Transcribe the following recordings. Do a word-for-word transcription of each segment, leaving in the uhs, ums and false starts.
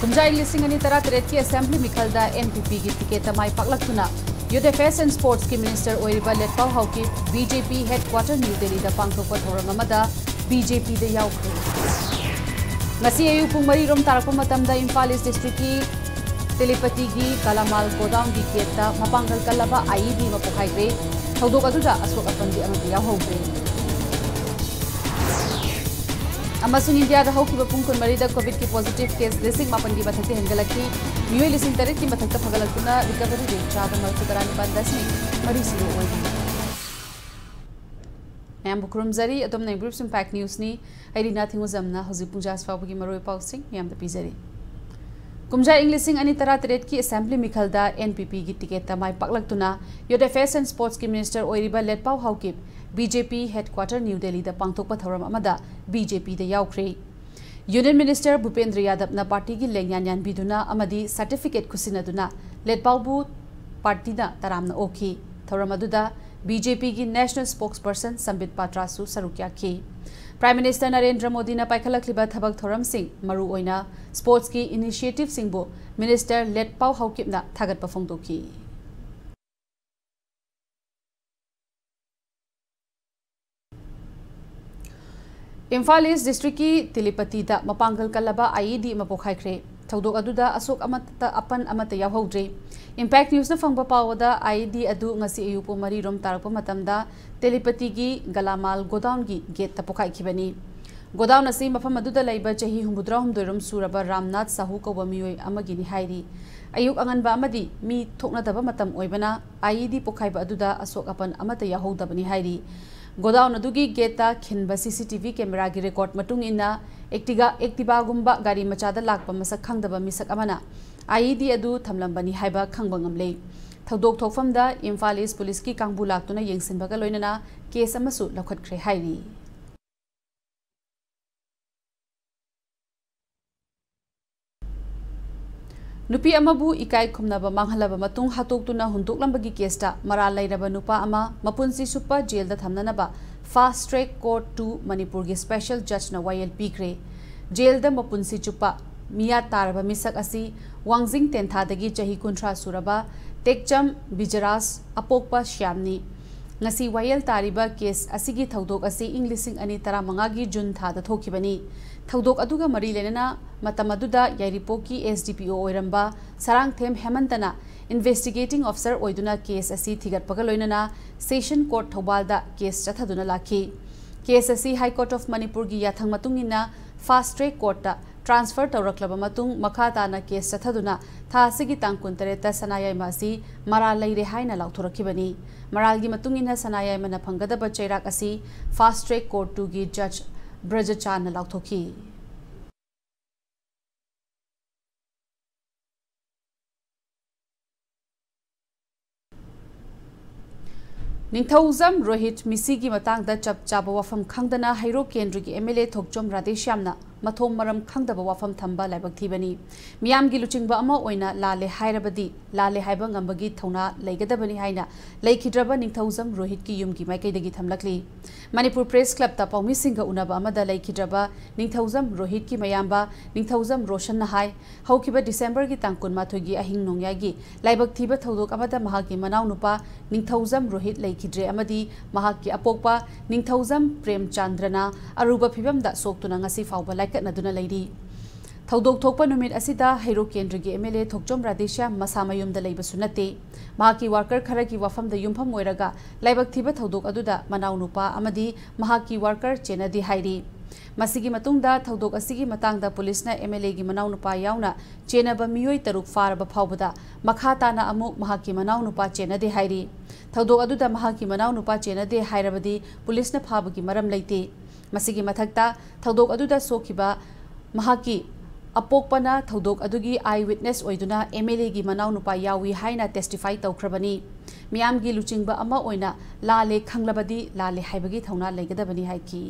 ꯀꯨꯝꯖꯥ ꯏꯪ ꯂꯤꯁꯤꯡ ꯑꯅꯤ ꯇꯔꯥꯇꯔꯦꯠꯀꯤ ꯑꯁꯦꯝꯕ꯭ꯂꯤ ꯃꯤꯈꯜꯗ NPPꯒꯤ ꯇꯤꯀꯦꯠꯇ ꯃꯥꯏ ꯄꯥꯛꯂꯛꯇꯨꯅ Youth Affairs and Sportsꯀꯤ ꯃꯤꯅꯤꯁꯇꯔ ꯑꯣꯏꯔꯤꯕ ꯂꯦꯠꯄꯥꯎ ꯍꯥꯎꯀꯤꯞ BJP headquarter New Delhiꯗ ꯄꯥꯡꯊꯣꯛꯄ ꯊꯧꯔꯝ ꯑꯃꯗ BJPꯗ ꯌꯥꯎꯈ꯭ꯔꯦ꯫ ꯉꯁꯤ ꯑꯌꯨꯛ ꯄꯨꯡ ꯃꯔꯤ ꯔꯣꯝ ꯇꯥꯔꯛꯄ ꯃꯇꯝꯗ ꯏꯝꯐꯥꯜ ꯏꯁ ꯗꯤꯁꯇ꯭ꯔꯤꯛꯀꯤ ꯇꯦꯂꯤꯄꯇꯤꯒꯤ ꯀꯂꯥꯃꯥꯜ ꯒꯣꯗꯥꯎꯟꯒꯤ ꯒꯦꯠꯇ ꯃꯄꯥꯡꯒꯜ ꯀꯜꯂꯕ IED ꯑꯃ ꯄꯣꯈꯥꯏꯈ꯭ꯔꯦ꯫ ꯊꯧꯗꯣꯛ ꯑꯗꯨꯗ ꯑꯁꯣꯛ ꯑꯄꯟꯗꯤ ꯑꯃꯠꯇ ꯌꯥꯎꯍꯧꯗ꯭ꯔꯦ꯫ ꯑꯃꯁꯨꯡ ꯏꯟꯗꯤꯌꯥꯗ ꯍꯧꯈꯤꯕ ꯄꯨꯡ ꯀꯨꯟꯃꯔꯤꯗ ꯀꯣꯚꯤꯗꯀꯤ ꯄꯣꯖꯤꯇꯤꯚ ꯀꯦꯁ ꯂꯤꯁꯤꯡ ꯃꯥꯄꯟꯒꯤ ꯃꯊꯛꯇ ꯍꯦꯟꯒꯠꯂꯛꯈꯤ꯫ ꯃꯤꯑꯣꯏ ꯂꯤꯁꯤꯡ ꯇꯔꯦꯠꯀꯤ ꯃꯊꯛꯇ ꯐꯒꯠꯂꯛꯇꯨꯅ recovery rate ꯆꯥꯗ ꯃꯔꯤꯐꯨ ꯇꯔꯥꯅꯤꯄꯥꯟ ꯗꯁꯃꯤꯛ ꯃꯔꯤ ꯁꯤꯅꯣ ꯑꯣꯏꯔꯤ꯫ ꯃꯌꯥꯝꯕꯨ ꯈꯨꯔꯨꯝꯖꯔꯤ꯫ ꯑꯗꯣꯝꯅ Brief Impact Newsꯅꯤ꯫ ꯑꯩ ꯔꯤꯅꯥ ꯊꯤꯡꯉꯨꯖꯝꯅ ꯍꯧꯖꯤꯛ ꯄꯨꯡ ꯖꯥ ꯐꯥꯎꯕꯒꯤ ꯃꯔꯨꯑꯣꯏꯕ ꯄꯥꯎꯁꯤꯡ ꯃꯌꯥꯝꯗ ꯄꯤꯖꯔꯤ꯫ ꯀꯨꯝꯖꯥ ꯏꯪ ꯂꯤꯁꯤꯡ ꯑꯅꯤ ꯇꯔꯥꯇꯔꯦꯠꯀꯤ ꯑꯁꯦꯝꯕ꯭ꯂꯤ ꯃꯤꯈꯜꯗ NPPꯒꯤ ꯇꯤꯀꯦꯠꯇ ꯃꯥꯏ ꯄꯥꯛꯂꯛꯇꯨꯅ Youth Affairs and Sportsꯀꯤ ꯃꯤꯅꯤꯁꯇꯔ ꯑꯣꯏꯔꯤꯕ ꯂꯦꯠꯄꯥꯎ ꯍꯥꯎꯀꯤꯞ BJP headquarter New Delhiꯗ ꯄꯥꯡꯊꯣꯛꯄ ꯊꯧꯔꯝ ꯑꯃꯗ BJPꯗ ꯌꯥꯎꯈ꯭ꯔꯦ꯫ ꯌꯨꯅꯤꯌꯟ ꯃꯤꯅꯤꯁꯇꯔ ꯚꯨꯄꯦꯟꯗ꯭ꯔ ꯌꯥꯗꯕꯅ ꯄꯥꯔꯇꯤꯒꯤ ꯂꯦꯡꯌꯥꯟ ꯌꯥꯟꯕꯤꯗꯨꯅ ꯑꯃꯗꯤ ꯁꯥꯔꯇꯤꯐꯤꯀꯦꯠ ꯈꯨꯠꯁꯤꯟꯅꯗꯨꯅ ꯂꯦꯠꯄꯥꯎꯕꯨ ꯄꯥꯔꯇꯤꯅ ꯇꯔꯥꯝꯅ ꯑꯣꯛꯈꯤ꯫ ꯊꯧꯔꯝ ꯑꯗꯨꯗ BJPꯒꯤ national spokesperson ꯁꯝꯕꯤꯠ ꯄꯥꯇ꯭ꯔꯥꯁꯨ ꯁꯔꯨꯛ ꯌꯥꯈꯤ꯫ ꯄ꯭ꯔꯥꯏꯝ ꯃꯤꯅꯤꯁꯇꯔ ꯅꯔꯦꯟꯗ꯭ꯔ ꯃꯣꯗꯤꯅ ꯄꯥꯏꯈꯠꯂꯛꯂꯤꯕ ꯊꯕꯛ ꯊꯧꯔꯝꯁꯤꯡ, ꯃꯔꯨꯑꯣꯏꯅ sportsꯀꯤ initiativeꯁꯤꯡꯕꯨ ꯃꯤꯅꯤꯁꯇꯔ ꯂꯦꯠꯄꯥꯎ ꯍꯥꯎꯀꯤꯞꯅ ꯊꯥꯒꯠꯄ ꯐꯣꯡꯗꯣꯛꯈꯤ꯫ ꯏꯝꯐꯥꯜ ꯏꯁ ꯗꯤꯁꯇ꯭ꯔꯤꯛꯀꯤ ꯇꯤꯂꯤꯄꯇꯤꯗ ꯃꯄꯥꯡꯒꯜ ꯀꯜꯂꯕ IED ꯑꯃ ꯄꯣꯈꯥꯏꯈ꯭ꯔꯦ꯫ ꯊꯧꯗꯣꯛ ꯑꯗꯨꯗ ꯑꯁꯣꯛ ꯑꯃꯠꯇ, ꯑꯄꯟ ꯑꯃꯠꯇ ꯌꯥꯎꯍꯧꯗ꯭ꯔꯦ꯫ Impact Newsꯅ ꯐꯪꯕ ꯄꯥꯎꯗ IED ꯑꯗꯨ ꯉꯁꯤ ꯑꯌꯨꯛ ꯄꯨꯡ ꯃꯔꯤ ꯔꯣꯝ ꯇꯥꯔꯛꯄ ꯃꯇꯝꯗ ꯇꯦꯂꯤꯄꯇꯤꯒꯤ ꯒꯂꯥꯃꯥꯜ ꯒꯣꯗꯥꯎꯟꯒꯤ ꯒꯦꯠꯇ ꯄꯣꯈꯥꯏꯈꯤꯕꯅꯤ꯫ ꯒꯣꯗꯥꯎꯟ ꯑꯁꯤ ꯃꯐꯝ ꯑꯗꯨꯗ ꯂꯩꯕ ꯆꯍꯤ ꯍꯨꯝꯐꯨꯇꯔꯥꯍꯨꯝꯗꯣꯏ ꯔꯣꯝ ꯁꯨꯔꯕ ꯔꯥꯝꯅꯥꯊ ꯁꯥꯍꯨ ꯀꯧꯕ ꯃꯤꯑꯣꯏ ꯑꯃꯒꯤꯅꯤ ꯍꯥꯏꯔꯤ꯫ ꯑꯌꯨꯛ ꯑꯉꯟꯕ ꯑꯃꯗꯤ ꯃꯤ ꯊꯣꯛꯅꯗꯕ ꯃꯇꯝ ꯑꯣꯏꯕꯅ IED ꯄꯣꯈꯥꯏꯕ ꯑꯗꯨꯗ ꯑꯁꯣꯛ ꯑꯄꯟ ꯑꯃꯠꯇ ꯌꯥꯎꯍꯧꯗꯕꯅꯤ ꯍꯥꯏꯔꯤ꯫ ꯒꯣꯗꯥꯎꯟ ꯑꯗꯨꯒꯤ ꯒꯦꯠꯇ ꯈꯤꯟꯕ CCTV cameraꯒꯤ record ꯃꯇꯨꯡ ꯏꯟꯅ Activa-, Activaꯒꯨꯝꯕ ꯒꯥꯔꯤ ꯃꯆꯥꯗ ꯂꯥꯛꯄ ꯃꯁꯛ ꯈꯪꯗꯕ ꯃꯤꯁꯛ ꯑꯃꯅ IED ꯑꯗꯨ ꯊꯝꯂꯝꯕꯅꯤ ꯍꯥꯏꯕ ꯈꯪꯕ ꯉꯝꯂꯦ꯫ ꯊꯧꯗꯣꯛ ꯊꯣꯛꯐꯝꯗ ꯏꯝꯐꯥꯜ ꯏꯁ ꯄꯨꯂꯤꯁꯀꯤ ꯀꯥꯡꯕꯨ ꯂꯥꯛꯇꯨꯅ ꯌꯦꯡꯁꯤꯟꯕꯒ ꯂꯣꯏꯅꯅ case ꯑꯃꯁꯨ ꯂꯧꯈꯠꯈ꯭ꯔꯦ ꯍꯥꯏꯔꯤ꯫ ꯅꯨꯄꯤ ꯑꯃꯕꯨ ꯏꯀꯥꯏ ꯈꯨꯝꯅꯕ ꯃꯥꯡꯍꯜꯂꯕ ꯃꯇꯨꯡ ꯍꯥꯠꯇꯣꯛꯇꯨꯅ ꯍꯨꯟꯗꯣꯛꯂꯝꯕꯒꯤ ꯀꯦꯁꯇ ꯃꯔꯥꯜ ꯂꯩꯔꯕ ꯅꯨꯄꯥ ꯑꯃ ꯃꯄꯨꯟꯁꯤ ꯆꯨꯞꯄ ꯖꯦꯜꯗ ꯊꯝꯅꯅꯕ Fast Track Court two ꯃꯅꯤꯄꯨꯔꯒꯤ special judgeꯅ ꯋꯥꯌꯦꯜ ꯄꯤꯈ꯭ꯔꯦ꯫ ꯖꯦꯜꯗ ꯃꯄꯨꯟꯁꯤ ꯆꯨꯞꯄ ꯃꯤꯌꯥꯠ ꯇꯥꯔꯕ ꯃꯤꯁꯛ ꯑꯁꯤ ꯋꯥꯡꯖꯤꯡ ꯇꯦꯟꯊꯥꯗꯒꯤ ꯆꯍꯤ ꯀꯨꯟꯊ꯭ꯔꯥ ꯁꯨꯔꯕ ꯇꯦꯛꯆꯝ ꯕꯤꯖꯔꯥꯖ ꯑꯄꯣꯛꯄ ꯁ꯭ꯌꯥꯝꯅꯤ꯫ ꯉꯁꯤ ꯋꯥꯌꯦꯜ ꯇꯥꯔꯤꯕ ꯀꯦꯁ ꯑꯁꯤꯒꯤ ꯊꯧꯗꯣꯛ ꯑꯁꯤ ꯏꯪ ꯂꯤꯁꯤꯡ ꯑꯅꯤ ꯇꯔꯥꯃꯉꯥꯒꯤ ꯖꯨꯟ ꯊꯥꯗ ꯊꯣꯛꯈꯤꯕꯅꯤ꯫ ꯊꯧꯗꯣꯛ ꯑꯗꯨꯒ ꯃꯔꯤ ꯂꯩꯅꯅ ꯃꯇꯝ ꯑꯗꯨꯗ ꯌꯥꯏꯔꯤꯄꯣꯛꯀꯤ S D P O ꯑꯣꯏꯔꯝꯕ ꯁꯔꯥꯡꯊꯦꯝ ꯍꯦꯃꯟꯇꯅ investigating officer ꯑꯣꯏꯗꯨꯅ ꯀꯦꯁ ꯑꯁꯤ ꯊꯤꯒꯠꯄꯒ ꯂꯣꯏꯅꯅ ꯁꯦꯁꯟ ꯀꯣꯔꯠ ꯊꯧꯕꯥꯜꯗ ꯀꯦꯁ ꯆꯠꯊꯗꯨꯅ ꯂꯥꯛꯈꯤ꯫ ꯀꯦꯁ ꯑꯁꯤ ꯍꯥꯏ ꯀꯣꯔꯠ ꯑꯣꯐ ꯃꯅꯤꯄꯨꯔꯒꯤ ꯌꯥꯊꯪ ꯃꯇꯨꯡ ꯏꯟꯅ ꯐꯥꯁ ꯇ꯭ꯔꯦꯛ ꯀꯣꯔꯠꯇ ꯇ꯭ꯔꯥꯟꯁꯐꯔ ꯇꯧꯔꯛꯂꯕ ꯃꯇꯨꯡ ꯃꯈꯥ ꯇꯥꯅ ꯀꯦꯁ ꯆꯠꯊꯗꯨꯅ ꯊꯥ ꯑꯁꯤꯒꯤ ꯇꯥꯡ ꯀꯨꯟꯇꯔꯦꯠꯇ ꯁꯅꯥꯌꯥꯏꯃ ꯑꯁꯤ ꯃꯔꯥꯜ ꯂꯩꯔꯦ ꯍꯥꯏꯅ ꯂꯥꯎꯊꯣꯔꯛꯈꯤꯕꯅꯤ꯫ ꯃꯔꯥꯜꯒꯤ ꯃꯇꯨꯡ ꯏꯟꯅ ꯁꯅꯥꯌꯥꯏꯃꯅ ꯐꯪꯒꯗꯕ ꯆꯩꯔꯥꯛ ꯑꯁꯤ ꯐꯥꯁ ꯇ꯭ꯔꯦꯛ ꯀꯣꯔꯠ ꯇꯨꯒꯤ ꯖꯖ ꯕ꯭ꯔꯖꯆꯥꯟꯅ ꯂꯥꯎꯊꯣꯛꯈꯤ꯫ ꯅꯤꯡꯊꯧꯖꯝ ꯔꯣꯍꯤꯠ ꯃꯤꯁꯤꯒꯤ ꯃꯇꯥꯡꯗ ꯆꯞ ꯆꯥꯕ ꯋꯥꯐꯝ ꯈꯪꯗꯅ ꯍꯩꯔꯣꯛ ꯀꯦꯟꯗ꯭ꯔꯒꯤ M L A ꯊꯣꯛꯆꯣꯝ ꯔꯥꯙꯦꯁ꯭ꯌꯥꯝꯅ ꯃꯊꯣꯡ ꯃꯔꯝ ꯈꯪꯗꯕ ꯋꯥꯐꯝ ꯊꯝꯕ ꯂꯥꯏꯕꯛ ꯊꯤꯕꯅꯤ꯫ ꯃꯤꯌꯥꯝꯒꯤ ꯂꯨꯆꯤꯡꯕ ꯑꯃ ꯑꯣꯏꯅ ꯂꯥꯜꯂꯦ ꯍꯥꯏꯔꯕꯗꯤ ꯂꯥꯜꯂꯦ ꯍꯥꯏꯕ ꯉꯝꯕꯒꯤ ꯊꯧꯅꯥ ꯂꯩꯒꯗꯕꯅꯤ ꯍꯥꯏꯅ ꯂꯩꯈꯤꯗ꯭ꯔꯕ ꯅꯤꯡꯊꯧꯖꯝ ꯔꯣꯍꯤꯠꯀꯤ ꯌꯨꯝꯒꯤ ꯃꯥꯏꯀꯩꯗꯒꯤ ꯊꯝꯂꯛꯂꯤ꯫ ꯃꯅꯤꯄꯨꯔ ꯄ꯭ꯔꯦꯁ ꯀ꯭ꯂꯕꯇ ꯄꯥꯎꯃꯤꯁꯤꯡꯒ ꯎꯅꯕ ꯑꯃꯗ ꯂꯩꯈꯤꯗ꯭ꯔꯕ ꯅꯤꯡꯊꯧꯖꯝ ꯔꯣꯍꯤꯠꯀꯤ ꯃꯌꯥꯝꯕ ꯅꯤꯡꯊꯧꯖꯝ ꯔꯣꯁꯟꯅ ꯍꯥꯏ, ꯍꯧꯈꯤꯕ ꯗꯤꯁꯦꯝꯕꯔꯒꯤ ꯇꯥꯡ ꯀꯨꯟꯃꯥꯊꯣꯏꯒꯤ ꯑꯍꯤꯡ ꯅꯣꯡꯌꯥꯏꯒꯤ ꯂꯥꯏꯕꯛ ꯊꯤꯕ ꯊꯧꯗꯣꯛ ꯑꯃꯗ ꯃꯍꯥꯛꯀꯤ ꯃꯅꯥꯎꯅꯨꯄꯥ ꯅꯤꯡꯊꯧꯖꯝ ꯔꯣꯍꯤꯠ ꯂꯩꯈꯤꯗ꯭ꯔꯦ ꯑꯃꯗꯤ ꯃꯍꯥꯛꯀꯤ ꯑꯄꯣꯛꯄ ꯅꯤꯡꯊꯧꯖꯝ ꯄ꯭ꯔꯦꯝꯆꯥꯟꯗ꯭ꯔꯅ ꯑꯔꯨꯕ ꯐꯤꯚꯝꯗ ꯁꯣꯛꯇꯨꯅ ꯉꯁꯤ ꯐꯥꯎꯕ ꯂꯥꯏꯀꯠꯅꯗꯨꯅ ꯂꯩꯔꯤ꯫ ꯊꯧꯗꯣꯛ ꯊꯣꯛꯄ ꯅꯨꯃꯤꯠ ꯑꯁꯤꯗ ꯍꯩꯔꯣꯛ ꯀꯦꯟꯗ꯭ꯔꯒꯤ M L A ꯊꯣꯛꯆꯣꯝ ꯔꯥꯙꯦꯁ꯭ꯌꯥꯝ ꯃꯁꯥ ꯃꯌꯨꯝꯗ ꯂꯩꯕꯁꯨ ꯅꯠꯇꯦ꯫ ꯃꯍꯥꯛꯀꯤ ꯋꯥꯔꯀꯔ ꯈꯔꯒꯤ ꯋꯥꯐꯝꯗ ꯌꯨꯝꯐꯝ ꯑꯣꯏꯔꯒ ꯂꯥꯏꯕꯛ ꯊꯤꯕ ꯊꯧꯗꯣꯛ ꯑꯗꯨꯗ ꯃꯅꯥꯎꯅꯨꯄꯥ ꯑꯃꯗꯤ ꯃꯍꯥꯛꯀꯤ ꯋꯥꯔꯀꯔ ꯆꯦꯟꯅꯗꯦ ꯍꯥꯏꯔꯤ꯫ ꯃꯁꯤꯒꯤ ꯃꯇꯨꯡꯗ ꯊꯧꯗꯣꯛ ꯑꯁꯤꯒꯤ ꯃꯇꯥꯡꯗ ꯄꯨꯂꯤꯁꯅ M L A ꯒꯤ ꯃꯅꯥꯎꯅꯨꯄꯥ ꯌꯥꯎꯅ ꯆꯦꯟꯅꯕ ꯃꯤꯑꯣꯏ ꯇꯔꯨꯛ ꯐꯥꯔꯕ ꯐꯥꯎꯕꯗ ꯃꯈꯥ ꯇꯥꯅ ꯑꯃꯨꯛ ꯃꯍꯥꯛꯀꯤ ꯃꯅꯥꯎꯅꯨꯄꯥ ꯆꯦꯟꯅꯗꯦ ꯍꯥꯏꯔꯤ꯫ ꯊꯧꯗꯣꯛ ꯑꯗꯨꯗ ꯃꯍꯥꯛꯀꯤ ꯃꯅꯥꯎꯅꯨꯄꯥ ꯆꯦꯟꯅꯗꯦ ꯍꯥꯏꯔꯕꯗꯤ ꯄꯨꯂꯤꯁꯅ ꯐꯥꯕꯒꯤ ꯃꯔꯝ ꯂꯩꯇꯦ꯫ ꯃꯁꯤꯒꯤ ꯃꯊꯛꯇ ꯊꯧꯗꯣꯛ ꯑꯗꯨꯗ ꯁꯣꯛꯈꯤꯕ ꯃꯍꯥꯛꯀꯤ ꯑꯄꯣꯛꯄꯅ ꯊꯧꯗꯣꯛ ꯑꯗꯨꯒꯤ eye witness ꯑꯣꯏꯗꯨꯅ M L A ꯒꯤ ꯃꯅꯥꯎꯅꯨꯄꯥ ꯌꯥꯎꯏ ꯍꯥꯏꯅ testify ꯇꯧꯈ꯭ꯔꯕꯅꯤ꯫ ꯃꯤꯌꯥꯝꯒꯤ ꯂꯨꯆꯤꯡꯕ ꯑꯃ ꯑꯣꯏꯅ ꯂꯥꯜꯂꯦ ꯈꯪꯂꯕꯗꯤ ꯂꯥꯜꯂꯦ ꯍꯥꯏꯕꯒꯤ ꯊꯧꯅꯥ ꯂꯩꯒꯗꯕꯅꯤ ꯍꯥꯏꯈꯤ꯫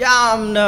ꯌꯥꯝꯅ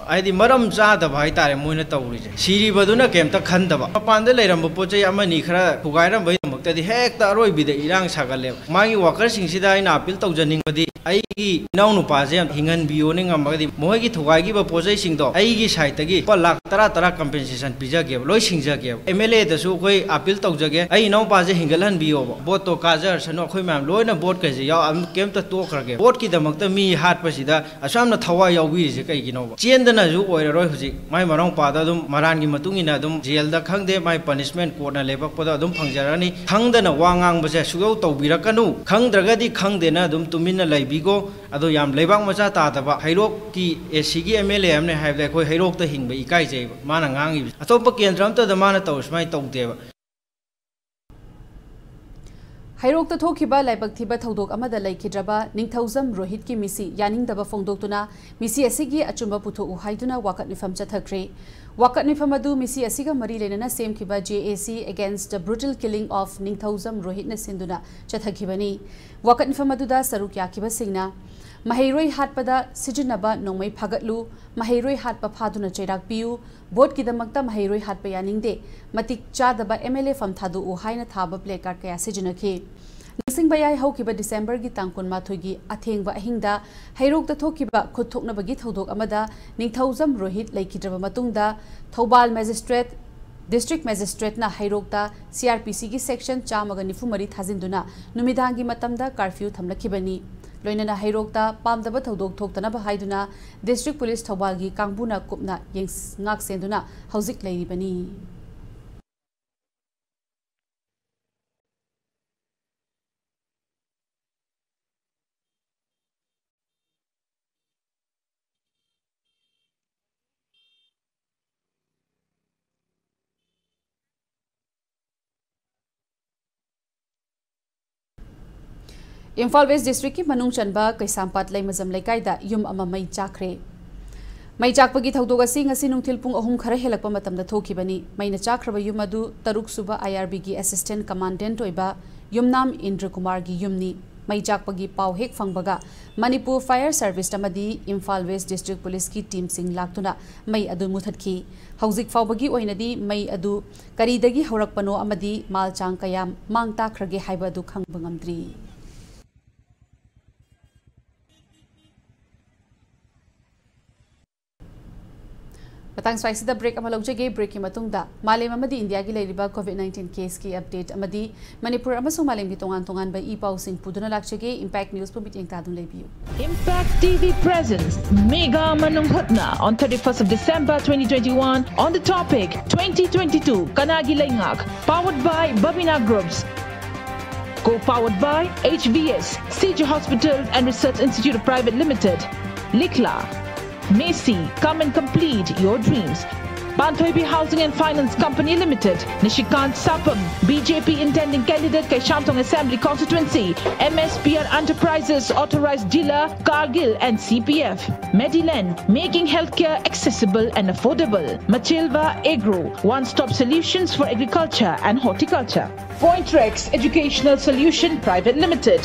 ꯍꯥꯏꯗꯤ ꯃꯔꯝ ꯆꯥꯗꯕ ꯍꯥꯏꯇꯥꯔꯦ ꯃꯣꯏꯅ ꯇꯧꯔꯤꯁꯦ꯫ ꯁꯤꯔꯤꯕꯗꯨꯅ ꯀꯩꯝꯇ ꯈꯟꯗꯕ, ꯃꯄꯥꯟꯗ ꯂꯩꯔꯝꯕ ꯄꯣꯠ ꯆꯩ ꯑꯃꯅꯤ ꯈꯔ ꯊꯨꯒꯥꯏꯔꯝꯕꯒꯤꯗꯃꯛ ꯇꯗꯤ ꯍꯦꯛꯇ ꯑꯔꯣꯏꯕꯤꯗ ꯏꯔꯥꯡ ꯁꯥꯒꯠꯂꯦꯕ꯫ ꯃꯥꯒꯤ ꯋꯥꯀꯔꯁꯤꯡꯁꯤꯗ ꯑꯩꯅ ꯑꯄꯤꯜ ꯇꯧꯖꯅꯤꯡꯕꯗꯤ, ꯑꯩꯒꯤ ꯏꯅꯥꯎꯅꯨꯄꯥꯁꯦ ꯍꯤꯡꯍꯟꯕꯤꯌꯣꯅ, ꯉꯝꯃꯒꯗꯤ ꯃꯈꯣꯏꯒꯤ ꯊꯨꯒꯥꯏꯈꯤꯕ ꯄꯣꯠ ꯆꯩꯁꯤꯡꯗꯣ ꯑꯩꯒꯤ ꯁꯥꯏꯠꯇꯒꯤ ꯂꯨꯄꯥ ꯂꯥꯈ ꯇꯔꯥ ꯇꯔꯥ ꯀꯝꯄꯦꯟꯁꯦꯁꯟ ꯄꯤꯖꯒꯦꯕ, ꯂꯣꯏ ꯁꯤꯡꯖꯒꯦꯕ꯫ ꯑꯦꯝ ꯑꯦꯜ ꯑꯦꯗꯁꯨ ꯑꯩꯈꯣꯏ ꯑꯄꯤꯜ ꯇꯧꯖꯒꯦ, ꯑꯩ ꯏꯅꯥꯎꯄꯥꯁꯦ ꯍꯤꯡꯒꯠꯍꯟꯕꯤꯌꯣꯕ, ꯕꯣꯠꯇꯣ ꯀꯥꯖꯔꯁꯅꯨ, ꯑꯩꯈꯣꯏ ꯃꯌꯥꯝ ꯂꯣꯏꯅ ꯕꯣꯠ ꯀꯩꯁꯦ ꯌꯥꯎ-, ꯑꯗꯨꯝ ꯀꯩꯝꯇ ꯇꯣꯛꯈ꯭ꯔꯒꯦ꯫ ꯕꯣꯠꯀꯤꯗꯃꯛꯇ ꯃꯤ ꯍꯥꯠꯄꯁꯤꯗ ꯑꯁꯨꯛ ꯌꯥꯝꯅ ꯊꯋꯥꯏ ꯌꯥꯎꯕꯤꯔꯤꯁꯦ ꯀꯩꯒꯤꯅꯣꯕ? ꯆꯦꯟꯗꯅꯁꯨ ꯑꯣꯏꯔꯔꯣꯏ ꯍꯧꯖꯤꯛ꯫ ꯃꯥꯏ ꯃꯅꯥꯎꯄꯥꯗ ꯑꯗꯨꯝ ꯃꯔꯥꯟꯒꯤ ꯃꯇꯨꯡ ꯏꯟꯅ ꯑꯗꯨꯝ ꯖꯦꯜꯗ ꯈꯪꯗꯦ, ꯃꯥꯏ ꯄꯅꯤꯁꯃꯦꯟ ꯀꯣꯔꯠꯅ ꯂꯦꯞꯄꯛꯄꯗ ꯑꯗꯨꯝ ꯐꯪꯖꯔꯅꯤ꯫ ꯈꯪꯗꯅ ꯋꯥ ꯉꯥꯡꯕꯁꯦ ꯁꯨꯛꯌꯧ ꯇꯧꯕꯤꯔꯛꯀꯅꯨ꯫ ꯈꯪꯗ꯭ꯔꯒꯗꯤ ꯈꯪꯗꯦꯅ ꯑꯗꯨꯝ ꯇꯨꯃꯤꯟꯅ ꯂꯩꯕꯤꯒꯣ꯫ ꯑꯗꯣ ꯌꯥꯝ ꯂꯩꯕꯥꯛ ꯃꯆꯥ ꯇꯥꯗꯕ, ꯍꯩꯔꯣꯛꯀꯤ ꯑꯦ ꯁꯤꯒꯤ ꯑꯦꯝ ꯑꯦꯜ ꯑꯦ ꯑꯃꯅꯦ ꯍꯥꯏꯕꯗ ꯑꯩꯈꯣꯏ ꯍꯩꯔꯣꯛꯇ ꯍꯤꯡꯕ ꯏꯀꯥꯏꯖꯩꯕ ꯃꯥꯅ ꯉꯥꯡꯉꯤꯕꯁꯦ꯫ ꯑꯇꯣꯞꯄ ꯀꯦꯟꯗ꯭ꯔ ꯑꯝꯇꯗ ꯃꯥꯅ ꯇꯧꯔꯤ ꯁꯨꯃꯥꯏꯅ ꯇꯧꯗꯦꯕ꯫ ꯍꯩꯔꯣꯛꯇ ꯊꯣꯛꯈꯤꯕ ꯂꯥꯏꯕꯛ ꯊꯤꯕ ꯊꯧꯗꯣꯛ ꯑꯃꯗ ꯂꯩꯈꯤꯗ꯭ꯔꯕ ꯅꯤꯡꯊꯧꯖꯝ ꯔꯣꯍꯤꯠꯀꯤ ꯃꯤꯁꯤ ꯌꯥꯅꯤꯡꯗꯕ ꯐꯣꯡꯗꯣꯛꯇꯨꯅ ꯃꯤꯁꯤ ꯑꯁꯤꯒꯤ ꯑꯆꯨꯝꯕ ꯄꯨꯊꯣꯛꯎ ꯍꯥꯏꯗꯨꯅ ꯋꯥꯀꯠ ꯃꯤꯐꯝ ꯆꯠꯊꯈ꯭ꯔꯦ꯫ ꯋꯥꯀꯠ ꯃꯤꯐꯝ ꯑꯗꯨ ꯃꯤꯁꯤ ꯑꯁꯤꯒ ꯃꯔꯤ ꯂꯩꯅꯅ ꯁꯦꯝꯈꯤꯕ J A C Against the Brutal Killing of ꯅꯤꯡꯊꯧꯖꯝ ꯔꯣꯍꯤꯠꯅ ꯁꯤꯟꯗꯨꯅ ꯆꯠꯊꯈꯤꯕꯅꯤ꯫ ꯋꯥꯀꯠ ꯃꯤꯐꯝ ꯑꯗꯨꯗ ꯁꯔꯨꯛ ꯌꯥꯈꯤꯕꯁꯤꯡꯅ ꯃꯍꯩꯔꯣꯏ ꯍꯥꯠꯄꯗ ꯁꯤꯖꯤꯟꯅꯕ ꯅꯣꯡꯃꯩ ꯐꯥꯒꯠꯂꯨ, ꯃꯍꯩꯔꯣꯏ ꯍꯥꯠꯄ ꯐꯥꯗꯨꯅ ꯆꯩꯔꯥꯛ ꯄꯤꯌꯨ, ꯚꯣꯠꯀꯤꯗꯃꯛꯇ ꯃꯍꯩꯔꯣꯏ ꯍꯥꯠꯄ ꯌꯥꯅꯤꯡꯗꯦ, ꯃꯇꯤꯛ ꯆꯥꯗꯕ M L A ꯐꯝ ꯊꯥꯗꯣꯛꯎ ꯍꯥꯏꯅ ꯊꯥꯕ placard ꯀꯌꯥ ꯁꯤꯖꯤꯟꯅꯈꯤ꯫ ꯅꯤꯡꯁꯤꯡꯕ ꯌꯥꯏ, ꯍꯧꯈꯤꯕ December ꯒꯤ ꯇꯥꯡ ꯀꯨꯟꯃꯥꯊꯣꯏꯒꯤ ꯑꯊꯦꯡꯕ ꯑꯍꯤꯡꯗ ꯍꯩꯔꯣꯛꯇ ꯊꯣꯛꯈꯤꯕ ꯈꯨꯠ ꯊꯣꯛꯅꯕꯒꯤ ꯊꯧꯗꯣꯛ ꯑꯃꯗ ꯅꯤꯡꯊꯧꯖꯝ ꯔꯣꯍꯤꯠ ꯂꯩꯈꯤꯗ꯭ꯔꯕ ꯃꯇꯨꯡꯗ ꯊꯧꯕꯥꯜ Magistrate, District Magistrate ꯅ ꯍꯩꯔꯣꯛꯇ C R P C ꯒꯤ section ꯆꯥꯝꯃꯒ ꯅꯤꯐꯨ ꯃꯔꯤ ꯊꯥꯖꯤꯟꯗꯨꯅ ꯅꯨꯃꯤꯗꯥꯡꯒꯤ ꯃꯇꯝꯗ curfew ꯊꯝꯂꯛꯈꯤꯕꯅꯤ꯫ ꯂꯣꯏꯅꯅ ꯍꯩꯔꯣꯛꯇ ꯄꯥꯝꯗꯕ ꯊꯧꯗꯣꯛ ꯊꯣꯛꯇꯅꯕ ꯍꯥꯏꯗꯨꯅ District Police ꯊꯧꯕꯥꯜꯒꯤ ꯀꯥꯡꯕꯨꯅ ꯀꯨꯞꯅ ꯌꯦꯡꯁ-, ꯉꯥꯛꯁꯦꯟꯗꯨꯅ ꯍꯧꯖꯤꯛ ꯂꯩꯔꯤꯕꯅꯤ꯫ ꯏꯝꯐꯥꯜ West District ꯀꯤ ꯃꯅꯨꯡ ꯆꯟꯕ ꯀꯩꯁꯥꯝꯄꯥꯠ ꯂꯩꯃꯖꯝ ꯂꯩꯀꯥꯏꯗ ꯌꯨꯝ ꯑꯃ ꯃꯩ ꯆꯥꯛꯈ꯭ꯔꯦ꯫ ꯃꯩ ꯆꯥꯛꯄꯒꯤ ꯊꯧꯗꯣꯛ ꯑꯁꯤ ꯉꯁꯤ ꯅꯨꯡꯊꯤꯜ ꯄꯨꯡ ꯑꯍꯨꯝ ꯈꯔ ꯍꯦꯜꯂꯛꯄ ꯃꯇꯝꯗ ꯊꯣꯛꯈꯤꯕꯅꯤ꯫ ꯃꯩꯅ ꯆꯥꯛꯈ꯭ꯔꯕ ꯌꯨꯝ ꯑꯗꯨ ꯇꯔꯨꯛ ꯁꯨꯕ I R B ꯒꯤ Assistant Commandant ꯑꯣꯏꯕ ꯌꯨꯝꯅꯥꯝ ꯏꯟꯗ꯭ꯔ ꯀꯨꯃꯥꯔꯒꯤ ꯌꯨꯝꯅꯤ꯫ ꯃꯩ ꯆꯥꯛꯄꯒꯤ ꯄꯥꯎ ꯍꯦꯛ ꯐꯪꯕꯒ ꯃꯅꯤꯄꯨꯔ Fire Service ꯑꯃꯗꯤ ꯏꯝꯐꯥꯜ West District Policeꯀꯤ teamꯁꯤꯡ ꯂꯥꯛꯇꯨꯅ ꯃꯩ ꯑꯗꯨ ꯃꯨꯊꯠꯈꯤ꯫ ꯍꯧꯖꯤꯛ ꯐꯥꯎꯕꯒꯤ ꯑꯣꯏꯅꯗꯤ ꯃꯩ ꯑꯗꯨ ꯀꯔꯤꯗꯒꯤ ꯍꯧꯔꯛꯄꯅꯣ ꯑꯃꯗꯤ ꯃꯥꯜ ꯆꯥꯡ ꯀꯌꯥꯝ ꯃꯥꯡ ꯇꯥꯛꯈ꯭ꯔꯒꯦ ꯍꯥꯏꯕ ꯑꯗꯨ ꯈꯪꯕ ꯉꯝꯗ꯭ꯔꯤ꯫ ꯃꯇꯥꯡ ꯁ꯭ꯋꯥꯏꯁꯤꯗ break ꯑꯃ ꯂꯧꯖꯒꯦ꯫ Breakꯀꯤ ꯃꯇꯨꯡꯗ ꯃꯥꯂꯦꯝ ꯑꯃꯗꯤ ꯏꯟꯗꯤꯌꯥꯒꯤ ꯂꯩꯔꯤꯕ COVID nineteen caseꯀꯤ update ꯑꯃꯗꯤ ꯃꯅꯤꯄꯨꯔ ꯑꯃꯁꯨꯡ ꯃꯥꯂꯦꯝꯒꯤ ꯇꯣꯉꯥꯟ ꯇꯣꯉꯥꯟꯕ ꯏ ꯄꯥꯎꯁꯤꯡ ꯄꯨꯗꯨꯅ ꯂꯥꯛꯆꯒꯦ꯫ Impact Newsꯄꯨ ꯃꯤꯠꯌꯦꯡ ꯇꯥꯗꯨꯅ ꯂꯩꯕꯤꯌꯨ꯫ Impact T V presents Mega Manung Hutna on thirty-first of December twenty twenty-one on the topic twenty twenty-two Kanagi Leingak, powered by Babina Groups. Co-powered by H V S, C G Hospital and Research Institute Private Limited, Likla, Macy, come and complete your dreams. Panthoibi Housing and Finance Company Limited, Nishikant Sapam, B J P intending candidate, Kaishamthong Assembly Constituency, M S P R Enterprises, authorized dealer, Cargill and C P F. Mediland, making healthcare accessible and affordable. Machilva Agro, one-stop solutions for agriculture and horticulture. Pointrex Educational Solution Private Limited.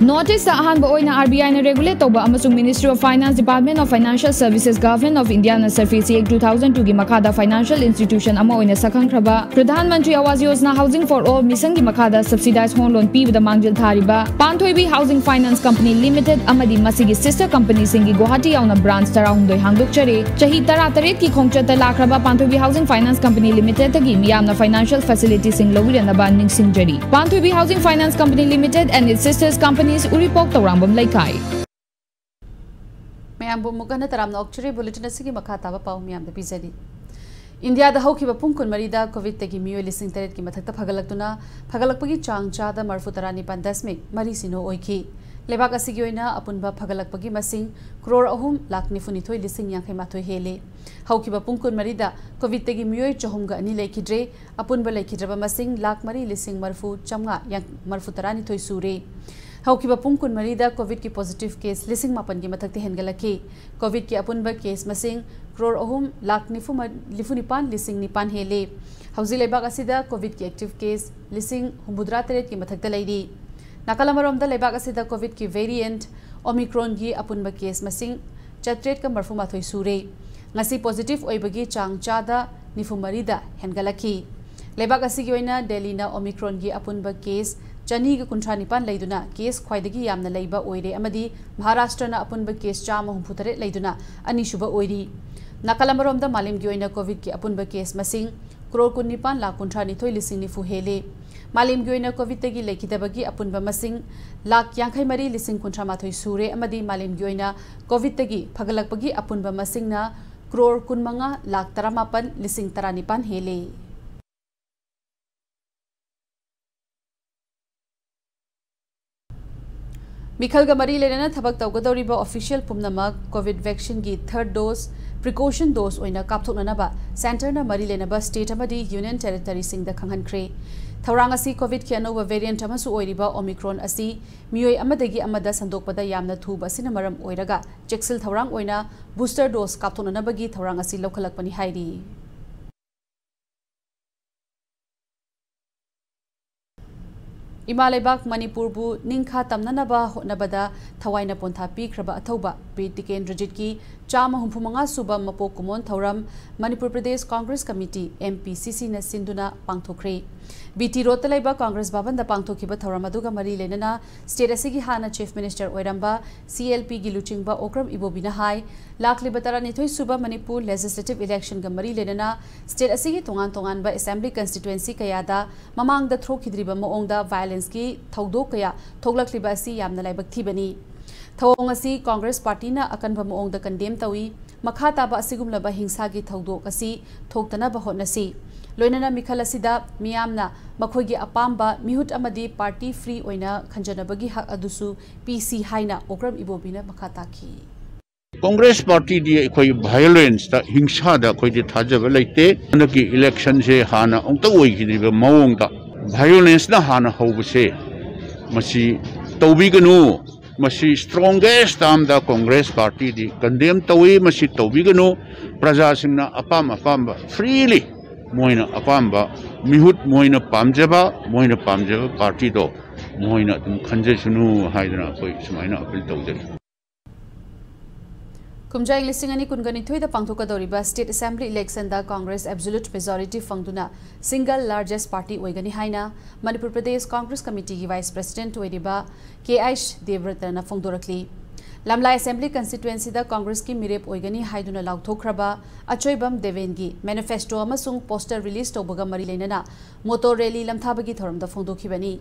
North East ꯑꯍꯥꯟꯕ ꯑꯣꯏꯅ R B I ꯅ regulate ꯇꯧꯕ ꯑꯃꯁꯨꯡ Ministry of Finance, Department of Financial Services, Government of India ꯅ SARFAESI Act two thousand two ꯒꯤ ꯃꯈꯥꯗ financial institution ꯑꯃ ꯑꯣꯏꯅ ꯁꯛꯈꯪꯈ꯭ꯔꯕ Pradhan Mantri Awas Yojana Housing for All Mission ꯒꯤ ꯃꯈꯥꯗ subsidized home loan ꯄꯤꯕꯗ ꯃꯥꯡꯖꯤꯜ ꯊꯥꯔꯤꯕ ꯄꯥꯟꯊꯣꯏꯕꯤ Housing Finance Company Limited ꯑꯃꯗꯤ ꯃꯁꯤꯒꯤ sister company ꯁꯤꯡꯒꯤ ꯒꯨꯋꯥꯍꯥꯇꯤ ꯌꯥꯎꯅ branch ꯇꯔꯥꯍꯨꯝꯗꯣꯏ ꯍꯥꯡꯗꯣꯛꯆꯔꯦ꯫ ꯆꯍꯤ ꯇꯔꯥꯇꯔꯦꯠꯀꯤ ꯈꯣꯡꯆꯠꯇ ꯂꯥꯛꯈ꯭ꯔꯕ ꯄꯥꯟꯊꯣꯏꯕꯤ Housing Finance Company Limited ꯇꯒꯤ ꯃꯤꯌꯥꯝꯅ financial facility ꯁꯤꯡ ꯂꯧꯕꯤꯔꯅꯕ ꯅꯤꯡꯁꯤꯡꯖꯔꯤ꯫ Panthoibi Housing Finance Company Limited and its sisters companies, Uripok, Taurangvam Leikai. ꯃꯌꯥꯝꯕꯨ ꯑꯃꯨꯛ ꯍꯟꯅ ꯇꯔꯥꯝꯅ ꯑꯣꯛꯆꯔꯤ꯫ Bulletin ꯑꯁꯤꯒꯤ ꯃꯈꯥ ꯇꯥꯕ ꯄꯥꯎ ꯃꯌꯥꯝꯗ ꯄꯤꯖꯔꯤ꯫ ꯏꯟꯗꯤꯌꯥꯗ ꯍꯧꯈꯤꯕ ꯄꯨꯡ ꯀꯨꯟꯃꯔꯤꯗ COVID ꯇꯒꯤ ꯃꯤꯑꯣꯏ ꯂꯤꯁꯤꯡ ꯇꯔꯦꯠꯀꯤ ꯃꯊꯛꯇ ꯐꯒꯠꯂꯛꯇꯨꯅ, ꯐꯒꯠꯂꯛꯄꯒꯤ ꯆꯥꯡ ꯆꯥꯗ ꯃꯔꯤꯐꯨ ꯇꯔꯥ ꯅꯤꯄꯥꯟ ꯗꯁꯃꯤꯛ ꯃꯔꯤ ꯁꯤꯅꯣ ꯑꯣꯏꯈꯤ꯫ ꯂꯩꯕꯥꯛ ꯑꯁꯤꯒꯤ ꯑꯣꯏꯅ ꯑꯄꯨꯟꯕ ꯐꯒꯠꯂꯛꯄꯒꯤ ꯃꯁꯤꯡ ꯀ꯭ꯔꯣꯔ ꯑꯍꯨꯝ ꯂꯥꯈ ꯅꯤꯐꯨ ꯅꯤꯊꯣꯏ ꯂꯤꯁꯤꯡ ꯌꯥꯡꯈꯩ ꯃꯥꯊꯣꯏ ꯍꯦꯜꯂꯤ꯫ ꯍꯧꯈꯤꯕ ꯄꯨꯡ ꯀꯨꯟꯃꯔꯤꯗ COVID ꯇꯒꯤ ꯃꯤꯑꯣꯏ ꯆꯍꯨꯝꯒ ꯑꯅꯤ ꯂꯩꯈꯤꯗ꯭ꯔꯦ꯫ ꯑꯄꯨꯟꯕ ꯂꯩꯈꯤꯗ꯭ꯔꯕ ꯃꯁꯤꯡ ꯂꯥꯈ ꯃꯔꯤ ꯂꯤꯁꯤꯡ ꯃꯔꯤꯐꯨ ꯆꯥꯝꯃꯉꯥ ꯃꯔꯤꯐꯨ ꯇꯔꯥꯅꯤꯊꯣꯏ ꯁꯨꯔꯦ꯫ ꯍꯧꯈꯤꯕ ꯄꯨꯡ ꯀꯨꯟꯃꯔꯤꯗ COVID-ꯀꯤ positive case ꯂꯤꯁꯤꯡ ꯃꯥꯄꯟꯒꯤ ꯃꯊꯛꯇ ꯍꯦꯟꯒꯠꯂꯛꯈꯤ꯫ COVID-ꯀꯤ ꯑꯄꯨꯟꯕ case ꯃꯁꯤꯡ ꯀ꯭ꯔꯣꯔ ꯑꯍꯨꯝ ꯂꯥꯈ ꯅꯤꯐꯨ ꯅꯤꯄꯥꯟ ꯂꯤꯁꯤꯡ ꯅꯤꯄꯥꯟ ꯍꯦꯜꯂꯤ꯫ ꯍꯧꯖꯤꯛ ꯂꯩꯕꯥꯛ ꯑꯁꯤꯗ COVID-ꯀꯤ active case ꯂꯤꯁꯤꯡ ꯍꯨꯝꯐꯨꯇꯔꯥ ꯇꯔꯦꯠꯀꯤ ꯃꯊꯛꯇ ꯂꯩꯔꯤ꯫ ꯅꯥꯀꯜ ꯑꯃꯔꯣꯝꯗ, ꯂꯩꯕꯥꯛ ꯑꯁꯤꯗ COVID-ꯀꯤ variant Omicron-ꯒꯤ ꯑꯄꯨꯟꯕ case ꯃꯁꯤꯡ ꯆꯥꯇ꯭ꯔꯦꯠꯀ ꯃꯔꯤꯐꯨ ꯃꯥꯊꯣꯏ ꯁꯨꯔꯦ꯫ ꯉꯁꯤ positive ꯑꯣꯏꯕꯒꯤ ꯆꯥꯡ ꯆꯥꯗ ꯅꯤꯐꯨ ꯃꯔꯤꯗ ꯍꯦꯟꯒꯠꯂꯛꯈꯤ꯫ ꯂꯩꯕꯥꯛ ꯑꯁꯤꯒꯤ ꯑꯣꯏꯅ ꯗꯦꯜꯂꯤꯅ Omicron-ꯒꯤ ꯑꯄꯨꯟꯕ case ꯆꯅꯤꯒ ꯀꯨꯟꯊ꯭ꯔꯥ ꯅꯤꯄꯥꯟ ꯂꯩꯗꯨꯅ case ꯈ꯭ꯋꯥꯏꯗꯒꯤ ꯌꯥꯝꯅ ꯂꯩꯕ ꯑꯣꯏꯔꯦ ꯑꯃꯗꯤ ꯃꯍꯥꯔꯥꯁꯇ꯭ꯔꯅ ꯑꯄꯨꯟꯕ case ꯆꯥꯝꯃ ꯍꯨꯝꯐꯨ ꯇꯔꯦꯠ ꯂꯩꯗꯨꯅ ꯑꯅꯤꯁꯨꯕ ꯑꯣꯏꯔꯤ꯫ ꯅꯥꯀꯜ ꯑꯃꯔꯣꯝꯗ, ꯃꯥꯂꯦꯝꯒꯤ ꯑꯣꯏꯅ COVID-ꯀꯤ ꯑꯄꯨꯟꯕ case ꯃꯁꯤꯡ ꯀ꯭ꯔꯣꯔ ꯀꯨꯟ ꯅꯤꯄꯥꯟ ꯂꯥꯈ ꯀꯨꯟꯊ꯭ꯔꯥ ꯅꯤꯊꯣꯏ ꯂꯤꯁꯤꯡ ꯅꯤꯐꯨ ꯍꯦꯜꯂꯤ꯫ ꯃꯥꯂꯦꯝꯒꯤ ꯑꯣꯏꯅ COVID-ꯇꯒꯤ ꯂꯩꯈꯤꯗꯕꯒꯤ ꯑꯄꯨꯟꯕ ꯃꯁꯤꯡ ꯂꯥꯈ ꯌꯥꯡꯈꯩ ꯃꯔꯤ ꯂꯤꯁꯤꯡ ꯀꯨꯟꯊ꯭ꯔꯥ ꯃꯥꯊꯣꯏ ꯁꯨꯔꯦ ꯑꯃꯗꯤ ꯃꯥꯂꯦꯝꯒꯤ ꯑꯣꯏꯅ COVID-ꯇꯒꯤ ꯐꯒꯠꯂꯛꯄꯒꯤ ꯑꯄꯨꯟꯕ ꯃꯁꯤꯡꯅ ꯀ꯭ꯔꯣꯔ ꯀꯨꯟ ꯃꯉꯥ ꯂꯥꯈ ꯇꯔꯥ ꯃꯥꯄꯟ ꯂꯤꯁꯤꯡ ꯇꯔꯥ ꯅꯤꯄꯥꯟ ꯍꯦꯜꯂꯤ꯫ ꯃꯤꯈꯜꯒ ꯃꯔꯤ ꯂꯩꯅꯅ ꯊꯕꯛ ꯇꯧꯒꯗꯧꯔꯤꯕ official ꯄꯨꯝꯅꯃꯛ COVID vaccine-ꯒꯤ third dose, precaution dose ꯑꯣꯏꯅ ꯀꯥꯞꯊꯣꯛꯅꯅꯕ centre-ꯅ ꯃꯔꯤ ꯂꯩꯅꯕ state ꯑꯃꯗꯤ union territory-ꯁꯤꯡꯗ ꯈꯪꯍꯟꯈ꯭ꯔꯦ꯫ ꯊꯧꯔꯥꯡ ꯑꯁꯤ COVID-ꯀꯤ ꯑꯅꯧꯕ variant ꯑꯃꯁꯨ ꯑꯣꯏꯔꯤꯕ Omicron ꯑꯁꯤ ꯃꯤꯑꯣꯏ ꯑꯃꯗꯒꯤ ꯑꯃꯗ ꯁꯟꯗꯣꯛꯄꯗ ꯌꯥꯝꯅ ꯊꯨꯕ ꯑꯁꯤꯅ ꯃꯔꯝ ꯑꯣꯏꯔꯒ, ꯆꯦꯛꯁꯤꯜ ꯊꯧꯔꯥꯡ ꯑꯣꯏꯅ booster dose ꯀꯥꯞꯊꯣꯛꯅꯅꯕꯒꯤ ꯊꯧꯔꯥꯡ ꯑꯁꯤ ꯂꯧꯈꯠꯂꯛꯄꯅꯤ ꯍꯥꯏꯔꯤ꯫ ꯏꯃꯥ ꯂꯩꯕꯥꯛ ꯃꯅꯤꯄꯨꯔꯕꯨ ꯅꯤꯡꯈꯥ ꯇꯝꯅꯅꯕ ꯍꯣꯠꯅꯕꯗ ꯊꯋꯥꯏꯅ ꯄꯣꯟꯊꯥ ꯄꯤꯈ꯭ꯔꯕ ꯑꯊꯧꯕ ꯕꯤꯔ ꯇꯤꯀꯦꯟꯗ꯭ꯔꯖꯤꯠꯀꯤ ꯆꯥꯝꯃ ꯍꯨꯝꯐꯨ ꯃꯉꯥ ꯁꯨꯕ ꯃꯄꯣꯛ ꯀꯨꯝꯑꯣꯟ ꯊꯧꯔꯝ Manipur Pradesh Congress committee, M P C C-ꯅ ꯁꯤꯟꯗꯨꯅ ꯄꯥꯡꯊꯣꯛꯈ꯭ꯔꯦ꯫ B T Road-ꯇ ꯂꯩꯕ ꯀꯪꯒ꯭ꯔꯦꯁ ꯚꯕꯟꯗ ꯄꯥꯡꯊꯣꯛꯈꯤꯕ ꯊꯧꯔꯝ ꯑꯗꯨꯒ ꯃꯔꯤ ꯂꯩꯅꯅ state ꯑꯁꯤꯒꯤ ꯍꯥꯟꯅ Chief Minister ꯑꯣꯏꯔꯝꯕ C L P-ꯒꯤ ꯂꯨꯆꯤꯡꯕ ꯑꯣꯀ꯭ꯔꯝ ꯏꯕꯣꯕꯤꯅ ꯍꯥꯏ, ꯂꯥꯛꯂꯤꯕ ꯇꯔꯥꯅꯤꯊꯣꯏ ꯁꯨꯕ ꯃꯅꯤꯄꯨꯔ legislative election-ꯒ ꯃꯔꯤ ꯂꯩꯅꯅ state ꯑꯁꯤꯒꯤ ꯇꯣꯉꯥꯟ ꯇꯣꯉꯥꯟꯕ assembly constituency ꯀꯌꯥꯗ ꯃꯃꯥꯡꯗ ꯊꯣꯛꯈꯤꯗ꯭ꯔꯤꯕ ꯃꯑꯣꯡꯗ violence-ꯀꯤ ꯊꯧꯗꯣꯛ ꯀꯌꯥ ꯊꯣꯛꯂꯛꯂꯤꯕ ꯑꯁꯤ ꯌꯥꯝꯅ ꯂꯥꯏꯕꯛ ꯊꯤꯕꯅꯤ꯫ ꯊꯧꯑꯣꯡ ꯑꯁꯤ ꯀꯪꯒ꯭ꯔꯦꯁ ꯄꯥꯔꯇꯤꯅ ꯑꯀꯟꯕ ꯃꯑꯣꯡꯗ condemn ꯇꯧꯏ꯫ ꯃꯈꯥ ꯇꯥꯕ ꯑꯁꯤꯒꯨꯝꯂꯕ ꯍꯤꯡꯁꯥꯒꯤ ꯊꯧꯗꯣꯛ ꯑꯁꯤ ꯊꯣꯛꯇꯅꯕ ꯍꯣꯠꯅꯁꯤ꯫ ꯂꯣꯏꯅꯅ ꯃꯤꯈꯜ ꯑꯁꯤꯗ ꯃꯤꯌꯥꯝꯅ ꯃꯈꯣꯏꯒꯤ ꯑꯄꯥꯝꯕ ꯃꯤꯍꯨꯠ ꯑꯃꯗꯤ party free ꯑꯣꯏꯅ ꯈꯟꯖꯅꯕꯒꯤ ꯍꯛ ꯑꯗꯨꯁꯨ ꯄꯤꯁꯤ ꯍꯥꯏꯅ ꯑꯣꯀ꯭ꯔꯝ ꯏꯕꯣꯕꯤꯅ ꯃꯈꯥ ꯇꯥꯈꯤ꯫ ꯀꯪꯒ꯭ꯔꯦꯁ ꯄꯥꯔꯇꯤꯗꯤ ꯑꯩꯈꯣꯏ violence-ꯇ, ꯍꯤꯡꯁꯥꯗ ꯑꯩꯈꯣꯏꯗꯤ ꯊꯥꯖꯕ ꯂꯩꯇꯦ꯫ ꯍꯟꯗꯛꯀꯤ election-ꯁꯦ ꯍꯥꯟꯅ ꯑꯃꯨꯛꯇ ꯑꯣꯏꯈꯤꯗ꯭ꯔꯤꯕ ꯃꯑꯣꯡꯗ violence-ꯅ ꯍꯥꯟꯅ ꯍꯧꯕꯁꯦ, ꯃꯁꯤ ꯇꯧꯕꯤꯒꯅꯨ꯫ ꯃꯁꯤ strongest termꯗ Congress partyꯗꯤ condemn ꯇꯧꯏ꯫ ꯃꯁꯤ ꯇꯧꯕꯤꯒꯅꯨ꯫ ꯄ꯭ꯔꯖꯥꯁꯤꯡꯅ ꯑꯄꯥꯝ ꯑꯄꯥꯝꯕ freely ꯃꯣꯏꯅ ꯑꯄꯥꯝꯕ ꯃꯤꯍꯨꯠ, ꯃꯣꯏꯅ ꯄꯥꯝꯖꯕ, ꯃꯣꯏꯅ ꯄꯥꯝꯖꯕ partyꯗꯣ ꯃꯣꯏꯅ ꯑꯗꯨꯝ ꯈꯟꯖꯁꯅꯨ ꯍꯥꯏꯗꯅ ꯑꯩꯈꯣꯏ ꯁꯨꯃꯥꯏꯅ appeal ꯇꯧꯖꯔꯤ꯫ ꯀꯨꯝꯖꯥ ꯏꯪ ꯂꯤꯁꯤꯡ ꯑꯅꯤ ꯀꯨꯟꯒ ꯅꯤꯊꯣꯏꯗ ꯄꯥꯡꯊꯣꯛꯀꯗꯧꯔꯤꯕ state assembly electionꯗ Congress absolute majority ꯐꯪꯗꯨꯅ single largest party ꯑꯣꯏꯒꯅꯤ ꯍꯥꯏꯅ Manipur Pradesh Congress Committeeꯒꯤ vice president ꯑꯣꯏꯔꯤꯕ ꯀꯦ ꯑꯩꯆ ꯗꯦꯕ꯭ꯔꯇꯅ ꯐꯣꯡꯗꯣꯔꯛꯂꯤ꯫ ꯂꯝꯂꯥꯏ assembly constituencyꯗ Congressꯀꯤ ꯃꯤꯔꯦꯞ ꯑꯣꯏꯒꯅꯤ ꯍꯥꯏꯗꯨꯅ ꯂꯥꯎꯊꯣꯛꯈ꯭ꯔꯕ ꯑꯆꯣꯏꯕꯝ ꯗꯦꯕꯦꯟꯒꯤ manifesto ꯑꯃꯁꯨꯡ poster release ꯇꯧꯕꯒ ꯃꯔꯤ ꯂꯩꯅꯅ motor rally ꯂꯝꯊꯥꯕꯒꯤ ꯊꯧꯔꯝꯗ ꯐꯣꯡꯗꯣꯛꯈꯤꯕꯅꯤ꯫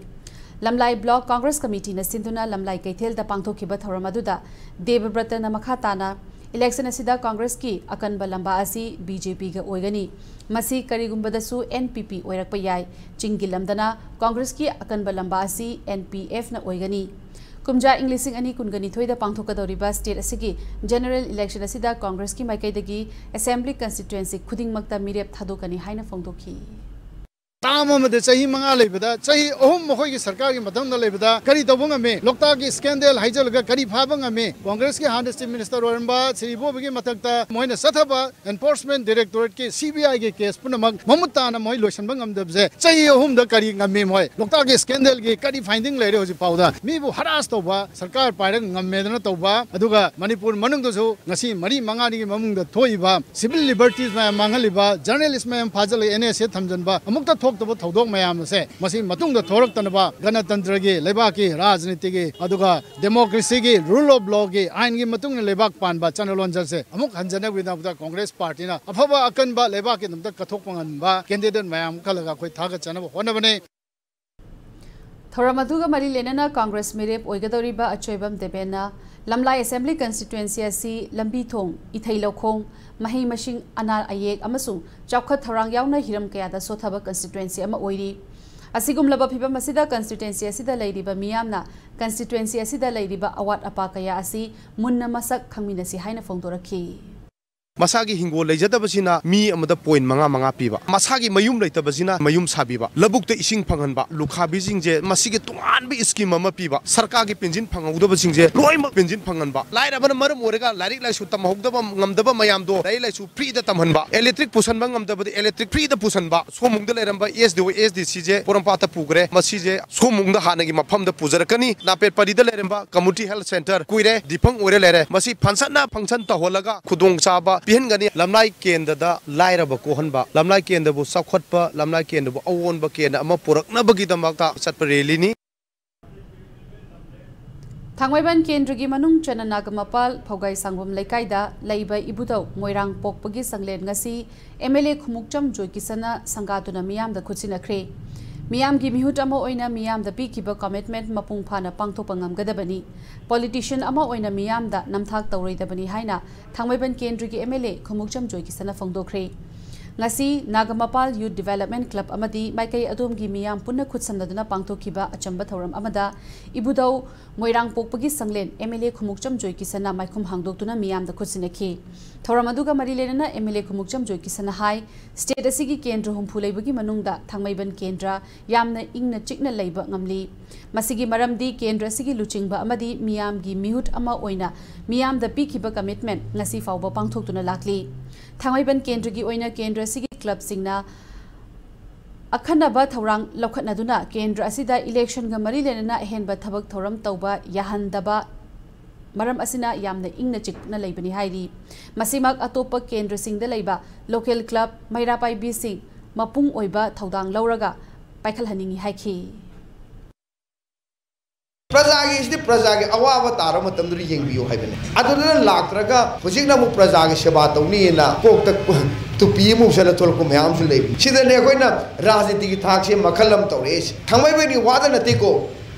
ꯂꯝꯂꯥꯏ block Congress Committeeꯅ ꯁꯤꯟꯗꯨꯅ ꯂꯝꯂꯥꯏ ꯀꯩꯊꯦꯜꯗ ꯄꯥꯡꯊꯣꯛꯈꯤꯕ ꯊꯧꯔꯝ ꯑꯗꯨꯗ ꯗꯦꯕꯕ꯭ꯔꯇꯅ ꯃꯈꯥ ꯇꯥꯅ election ꯑꯁꯤꯗ Congressꯀꯤ ꯑꯀꯟꯕ ꯂꯝꯕꯥ ꯑꯁꯤ BJPꯒ ꯑꯣꯏꯒꯅꯤ꯫ ꯃꯁꯤ ꯀꯔꯤꯒꯨꯝꯕꯗꯁꯨ NPP ꯑꯣꯏꯔꯛꯄ ꯌꯥꯏ꯫ ꯆꯤꯡꯒꯤ ꯂꯝꯗꯅ Congressꯀꯤ ꯑꯀꯟꯕ ꯂꯝꯕꯥ ꯑꯁꯤ NPFꯅ ꯑꯣꯏꯒꯅꯤ꯫ ꯀꯨꯝꯖꯥ ꯏꯪ ꯂꯤꯁꯤꯡ ꯑꯅꯤ ꯀꯨꯟꯒ ꯅꯤꯊꯣꯏꯗ ꯄꯥꯡꯊꯣꯛꯀꯗꯧꯔꯤꯕ state ꯑꯁꯤꯒꯤ general election ꯑꯁꯤꯗ Congressꯀꯤ ꯃꯥꯏꯀꯩꯗꯒꯤ assembly constituency ꯈꯨꯗꯤꯡꯃꯛꯇ ꯃꯤꯔꯦꯞ ꯊꯥꯗꯣꯛꯀꯅꯤ ꯍꯥꯏꯅ ꯐꯣꯡꯗꯣꯛꯈꯤ꯫ ꯇꯥꯝ ꯑꯃꯗ ꯆꯍꯤ ꯃꯉꯥ ꯂꯩꯕꯗ, ꯆꯍꯤ ꯑꯍꯨꯝ ꯃꯈꯣꯏꯒꯤ ꯁꯔꯀꯥꯔꯒꯤ ꯃꯇꯝꯗ ꯂꯩꯕꯗ ꯀꯔꯤ ꯇꯧꯕ ꯉꯝꯃꯤ? ꯂꯣꯛꯇꯥꯛꯀꯤ scandal ꯍꯥꯏꯖꯜꯂꯒ ꯀꯔꯤ ꯐꯥꯕ ꯉꯝꯃꯤ? Congressꯀꯤ ꯍꯥꯟꯅ chief minister ꯑꯣꯏꯔꯝꯕ ꯁ꯭ꯔꯤ ꯏꯕꯣꯕꯤꯒꯤ ꯃꯊꯛꯇ ꯃꯣꯏꯅ ꯆꯠꯊꯕ enforcement directorateꯀꯤ, CBIꯒꯤ case ꯄꯨꯝꯅꯃꯛ ꯃꯃꯨꯠ ꯇꯥꯅ ꯃꯣꯏ ꯂꯣꯏꯁꯤꯟꯕ ꯉꯝꯗꯕꯁꯦ ꯆꯍꯤ ꯑꯍꯨꯝꯗ ꯀꯔꯤ ꯉꯝꯃꯤ? ꯃꯣꯏ ꯂꯣꯛꯇꯥꯛꯀꯤ scandalꯒꯤ ꯀꯔꯤ finding ꯂꯩꯔꯦ ꯍꯧꯖꯤꯛ ꯐꯥꯎꯗ? ꯃꯤꯕꯨ harass ꯇꯧꯕ, ꯁꯔꯀꯥꯔ ꯄꯥꯏꯔꯒ ꯉꯝꯃꯦꯗꯅ ꯇꯧꯕ, ꯑꯗꯨꯒ ꯃꯅꯤꯄꯨꯔ ꯃꯅꯨꯡꯗꯁꯨ ꯉꯁꯤ ꯃꯔꯤ ꯃꯉꯥꯅꯤꯒꯤ ꯃꯅꯨꯡꯗ ꯊꯣꯛꯏꯕ civil liberties ꯃꯌꯥꯝ ꯃꯥꯡꯍꯜꯂꯤꯕ, journalist ꯃꯌꯥꯝ ꯐꯥꯖꯤꯜꯂꯒ NSAꯗ ꯊꯝꯖꯤꯟꯕ, ꯑꯃꯨꯛꯇ ꯊꯣꯛꯇꯕ ꯊꯧꯗꯣꯛ ꯃꯌꯥꯝ ꯑꯁꯦ ꯃꯁꯤ ꯃꯇꯨꯡꯗ ꯊꯣꯛꯂꯛꯇꯅꯕ ꯒꯅꯇꯟꯇ꯭ꯔꯒꯤ, ꯂꯩꯕꯥꯛꯀꯤ ꯔꯥꯖꯅꯤꯇꯤꯒꯤ, ꯑꯗꯨꯒ democracyꯒꯤ, rule of lawꯒꯤ, ꯑꯥꯏꯟꯒꯤ ꯃꯇꯨꯡ ꯏꯟꯅ ꯂꯩꯕꯥꯛ ꯄꯥꯟꯕ ꯆꯠꯅꯂꯣꯟꯖꯁꯦ ꯑꯃꯨꯛ ꯍꯟꯖꯅꯕꯒꯤꯗꯃꯛꯇ Congress partyꯅ ꯑꯐꯕ ꯑꯀꯟꯕ ꯂꯩꯕꯥꯛꯀꯤꯗꯃꯛꯇ ꯀꯠꯊꯣꯛꯄ ꯉꯝꯕ candidate ꯃꯌꯥꯝ ꯈꯜꯂꯒ ꯑꯩꯈꯣꯏ ꯊꯥꯒꯠꯆꯅꯕ ꯍꯣꯠꯅꯕꯅꯤ꯫ ꯊꯧꯔꯝ ꯑꯗꯨꯒ ꯃꯔꯤ ꯂꯩꯅꯅ Congress ꯃꯤꯔꯦꯞ ꯑꯣꯏꯒꯗꯧꯔꯤꯕ ꯑꯆꯣꯏꯕꯝ ꯗꯦꯕꯦꯟꯅ ꯂꯝꯂꯥꯏ assembly constituency ꯑꯁꯤ ꯂꯝꯕꯤ ꯊꯣꯡ, ꯏꯊꯩ ꯂꯧꯈꯣꯡ, ꯃꯍꯩ ꯃꯁꯤꯡ, ꯑꯅꯥ ꯑꯌꯦꯛ ꯑꯃꯁꯨꯡ ꯆꯥꯎꯈꯠ ꯊꯧꯔꯥꯡ ꯌꯥꯎꯅ ꯍꯤꯔꯝ ꯀꯌꯥꯗ ꯁꯣꯠꯊꯕ constituency ꯑꯃ ꯑꯣꯏꯔꯤ꯫ ꯑꯁꯤꯒꯨꯝꯂꯕ ꯐꯤꯚꯝ ꯑꯁꯤꯗ constituency ꯑꯁꯤꯗ ꯂꯩꯔꯤꯕ ꯃꯤꯌꯥꯝꯅ constituency ꯑꯁꯤꯗ ꯂꯩꯔꯤꯕ ꯑꯋꯥꯠ ꯑꯄꯥ ꯀꯌꯥ ꯑꯁꯤ ꯃꯨꯟꯅ ꯃꯁꯛ ꯈꯪꯃꯤꯟꯅꯁꯤ ꯍꯥꯏꯅ ꯐꯣꯡꯗꯣꯔꯛꯈꯤ꯫ ꯃꯁꯥꯒꯤ ꯍꯤꯡꯒꯣꯜ ꯂꯩꯖꯗꯕꯁꯤꯅ ꯃꯤ ꯑꯃꯗ ꯄꯣꯏꯟ ꯃꯉꯥ ꯃꯉꯥ ꯄꯤꯕ, ꯃꯁꯥꯒꯤ ꯃꯌꯨꯝ ꯂꯩꯇꯕꯁꯤꯅ ꯃꯌꯨꯝ ꯁꯥꯕꯤꯕ, ꯂꯧꯕꯨꯛꯇ ꯏꯁꯤꯡ ꯐꯪꯍꯟꯕ, ꯂꯨꯈꯥꯕꯤꯁꯤꯡꯁꯦ ꯃꯁꯤꯒꯤ ꯇꯣꯉꯥꯟꯕ ꯁ꯭ꯀꯤꯝ ꯑꯃ ꯄꯤꯕ, ꯁꯔꯀꯥꯔꯒꯤ ꯄꯦꯟꯁꯤꯟ ꯐꯪꯍꯧꯗꯕꯁꯤꯡꯁꯦ ꯂꯣꯏꯅꯃꯛ ꯄꯦꯟꯁꯤꯟ ꯐꯪꯍꯟꯕ, ꯂꯥꯏꯔꯕꯅ ꯃꯔꯝ ꯑꯣꯏꯔꯒ ꯂꯥꯏꯔꯤꯛ ꯂꯥꯏꯁꯨ ꯇꯝꯍꯧꯗꯕ ꯉꯝꯗꯕ ꯃꯌꯥꯝꯗꯣ ꯂꯥꯏꯔꯤꯛ ꯂꯥꯏꯁꯨ ꯐ꯭ꯔꯤꯗ ꯇꯝꯍꯟꯕ, ꯏꯂꯦꯛꯇ꯭ꯔꯤꯛ ꯄꯨꯁꯟꯕ ꯉꯝꯗꯕꯗ ꯏꯂꯦꯛꯇ꯭ꯔꯤꯛ ꯐ꯭ꯔꯤꯗ ꯄꯨꯁꯟꯕ, ꯁꯣꯝꯃꯨꯡꯗ ꯂꯩꯔꯝꯕ ꯑꯦꯁ ꯗꯤ ꯑꯣ, ꯑꯦꯁ ꯗꯤ ꯁꯤꯁꯦ ꯄꯣꯔꯣꯝꯄꯥꯠꯇ ꯄꯨꯈ꯭ꯔꯦ, ꯃꯁꯤꯁꯦ ꯁꯣꯝꯃꯨꯡꯗ ꯍꯥꯟꯅꯒꯤ ꯃꯐꯝꯗ ꯄꯨꯖꯔꯛꯀꯅꯤ꯫ ꯅꯥꯄꯦꯠ ꯄꯔꯤꯗ ꯂꯩꯔꯝꯕ ꯀꯝꯃꯨꯅꯤꯇꯤ ꯍꯦꯜꯊ ꯁꯦꯟꯇꯔ ꯀꯨꯏꯔꯦ, ꯗꯤꯐꯪ ꯑꯣꯏꯔ ꯂꯩꯔꯦ, ꯃꯁꯤ ꯐꯪꯁꯟꯅ ꯐꯪꯁꯟ ꯇꯧꯍꯜꯂꯒ ꯈꯨꯗꯣꯡꯆꯥꯕ ꯄꯤꯍꯟꯒꯅꯤ꯫ ꯂꯝꯂꯥꯏ ꯀꯦꯟꯗ꯭ꯔꯗ ꯂꯥꯏꯔꯕ ꯀꯣꯛꯍꯟꯕ, ꯂꯝꯂꯥꯏ ꯀꯦꯟꯗ꯭ꯔꯕꯨ ꯆꯥꯎꯈꯠꯄ, ꯂꯝꯂꯥꯏ ꯀꯦꯟꯗ꯭ꯔꯕꯨ ꯑꯑꯣꯟꯕ ꯀꯦꯟꯗ꯭ꯔ ꯑꯃ ꯄꯨꯔꯛꯅꯕꯒꯤꯗꯃꯛꯇ ꯆꯠꯄ ꯔꯦꯂꯤꯅꯤ꯫ ꯊꯥꯡꯃꯩꯕꯟ ꯀꯦꯟꯗ꯭ꯔꯒꯤ ꯃꯅꯨꯡ ꯆꯟꯅ ꯅꯥꯒꯃꯄꯥꯜ ꯐꯧꯒꯥꯏ ꯁꯥꯡꯕꯝ ꯂꯩꯀꯥꯏꯗ ꯂꯩꯕ ꯏꯕꯨꯙꯧ ꯃꯣꯏꯔꯥꯡ ꯄꯣꯛꯄꯒꯤ ꯁꯪꯂꯦꯟ ꯉꯁꯤ ꯑꯦꯝ ꯑꯦꯜ ꯑꯦ ꯈꯨꯃꯨꯛꯆꯝ ꯖꯣꯏꯀꯤꯁꯟꯅ ꯁꯪꯒꯥꯗꯨꯅ ꯃꯤꯌꯥꯝꯗ ꯈꯨꯠꯁꯤꯟꯅꯈ꯭ꯔꯦ꯫ ꯃꯤꯌꯥꯝꯒꯤ ꯃꯤꯍꯨꯠ ꯑꯃ ꯑꯣꯏꯅ ꯃꯤꯌꯥꯝꯗ ꯄꯤꯈꯤꯕ ꯀꯃꯤꯠꯃꯦꯟ ꯃꯄꯨꯡ ꯐꯥꯅ ꯄꯥꯡꯊꯣꯛꯄ ꯉꯝꯒꯗꯕꯅꯤ, ꯄꯣꯂꯤꯇꯤꯁꯤꯌꯟ ꯑꯃ ꯑꯣꯏꯅ ꯃꯤꯌꯥꯝꯗ ꯅꯝꯊꯥꯛ ꯇꯧꯔꯣꯏꯗꯕꯅꯤ ꯍꯥꯏꯅ ꯊꯥꯡꯃꯩꯕꯟ ꯀꯦꯟꯗ꯭ꯔꯒꯤ ꯑꯦꯝ ꯑꯦꯜ ꯑꯦ ꯈꯨꯃꯨꯛꯆꯝ ꯖꯣꯏꯀꯤꯁꯟꯅ ꯐꯣꯡꯗꯣꯛꯈ꯭ꯔꯦ꯫ ꯉꯁꯤ ꯅꯥꯒꯃꯄꯥꯜ ꯌꯨꯠ ꯗꯤꯚꯦꯂꯞꯃꯦꯟ ꯀ꯭ꯂꯕ ꯑꯃꯗꯤ ꯃꯥꯏꯀꯩ ꯑꯗꯣꯝꯒꯤ ꯃꯤꯌꯥꯝ ꯄꯨꯟꯅ ꯈꯨꯠꯁꯝꯅꯗꯨꯅ ꯄꯥꯡꯊꯣꯛꯈꯤꯕ ꯑꯆꯝꯕ ꯊꯧꯔꯝ ꯑꯃꯗ ꯏꯕꯨꯙꯧ ꯃꯣꯏꯔꯥꯡ ꯄꯣꯛꯄꯒꯤ ꯁꯪꯂꯦꯟ ꯑꯦꯝ ꯑꯦꯜ ꯑꯦ ꯈꯨꯃꯨꯛꯆꯝ ꯖꯣꯏꯀꯤꯁꯟꯅ ꯃꯥꯏꯈꯨꯝ ꯍꯥꯡꯗꯣꯛꯇꯨꯅ ꯃꯤꯌꯥꯝꯗ ꯈꯨꯠꯁꯤꯟꯅꯈꯤ꯫ ꯊꯧꯔꯝ ꯑꯗꯨꯒ ꯃꯔꯤ ꯂꯩꯅꯅ ꯑꯦꯝ ꯑꯦꯜ ꯑꯦ ꯈꯨꯃꯨꯛꯆꯝ ꯖꯣꯏꯀꯤꯁꯟꯅ ꯍꯥꯏ, ꯁ꯭ꯇꯦꯠ ꯑꯁꯤꯒꯤ ꯀꯦꯟꯗ꯭ꯔ ꯍꯨꯝꯐꯨ ꯂꯩꯕꯒꯤ ꯃꯅꯨꯡꯗ ꯊꯥꯡꯃꯩꯕꯟ ꯀꯦꯟꯗ꯭ꯔ ꯌꯥꯝꯅ ꯏꯪꯅ ꯆꯤꯛꯅ ꯂꯩꯕ ꯉꯝꯂꯤ꯫ ꯃꯁꯤꯒꯤ ꯃꯔꯝꯗꯤ ꯀꯦꯟꯗ꯭ꯔ ꯑꯁꯤꯒꯤ ꯂꯨꯆꯤꯡꯕ ꯑꯃꯗꯤ ꯃꯤꯌꯥꯝꯒꯤ ꯃꯤꯍꯨꯠ ꯑꯃ ꯑꯣꯏꯅ ꯃꯤꯌꯥꯝꯗ ꯄꯤꯈꯤꯕ ꯀꯃꯤꯠꯃꯦꯟ ꯉꯁꯤ ꯐꯥꯎꯕ ꯄꯥꯡꯊꯣꯛꯇꯨꯅ ꯂꯥꯛꯂꯤ꯫ ꯊꯥꯡꯃꯩꯕꯟ ꯀꯦꯟꯗ꯭ꯔꯒꯤ ꯑꯣꯏꯅ ꯀꯦꯟꯗ꯭ꯔ ꯑꯁꯤꯒꯤ ꯀ꯭ꯂꯕꯁꯤꯡꯅ ꯑꯈꯟꯅꯕ ꯊꯧꯔꯥꯡ ꯂꯧꯈꯠꯅꯗꯨꯅ ꯀꯦꯟꯗ꯭ꯔ ꯑꯁꯤꯗ ꯏꯂꯦꯛꯁꯟꯒ ꯃꯔꯤ ꯂꯩꯅꯅ ꯑꯍꯦꯟꯕ ꯊꯕꯛ ꯊꯧꯔꯝ ꯇꯧꯕ ꯌꯥꯍꯟꯗꯕ ꯃꯔꯝ ꯑꯁꯤꯅ ꯌꯥꯝꯅ ꯏꯪꯅ ꯆꯤꯛꯅ ꯂꯩꯕꯅꯤ ꯍꯥꯏꯔꯤ꯫ ꯃꯁꯤꯃꯛ ꯑꯇꯣꯞꯄ ꯀꯦꯟꯗ꯭ꯔꯁꯤꯡꯗ ꯂꯩꯕ ꯂꯣꯀꯦꯜ ꯀ꯭ꯂꯕ, ꯃꯩꯔꯥ ꯄꯥꯏꯕꯤꯁꯤꯡ ꯃꯄꯨꯡ ꯑꯣꯏꯕ ꯊꯧꯗꯥꯡ ꯂꯧꯔꯒ ꯄꯥꯏꯈꯠꯍꯟꯅꯤꯡꯏ ꯍꯥꯏꯈꯤ꯫ ꯄ꯭ꯔꯖꯥꯒꯤ ꯁꯤꯗꯤ ꯄ꯭ꯔꯖꯥꯒꯤ ꯑꯋꯥꯕ ꯇꯥꯔꯕ ꯃꯇꯝꯗꯨꯗ ꯌꯦꯡꯕꯤꯌꯨ ꯍꯥꯏꯕꯅꯤ꯫ ꯑꯗꯨꯗꯨꯅ ꯂꯥꯛꯇ꯭ꯔꯒ ꯍꯧꯖꯤꯛꯅ ꯑꯃꯨꯛ ꯄ꯭ꯔꯖꯥꯒꯤ ꯁꯦꯕꯥ ꯇꯧꯅꯤꯅ ꯀꯣꯛꯇ ꯇꯨꯄꯤ ꯑꯃ ꯎꯞꯁꯜꯂ ꯊꯣꯛꯂꯛꯄ ꯃꯌꯥꯝ ꯑꯃꯁꯨ ꯂꯩꯕꯅꯤ꯫ ꯁꯤꯗꯅꯦ ꯑꯩꯈꯣꯏꯅ ꯔꯥꯖꯅꯤꯇꯤꯒꯤ ꯊꯥꯛꯁꯦ ꯃꯈꯜ ꯑꯃ ꯇꯧꯔꯛꯏꯁꯦ꯫ ꯊꯥꯡꯃꯩꯕꯟꯒꯤ ꯋꯥꯗ ꯅꯠꯇꯦꯀꯣ,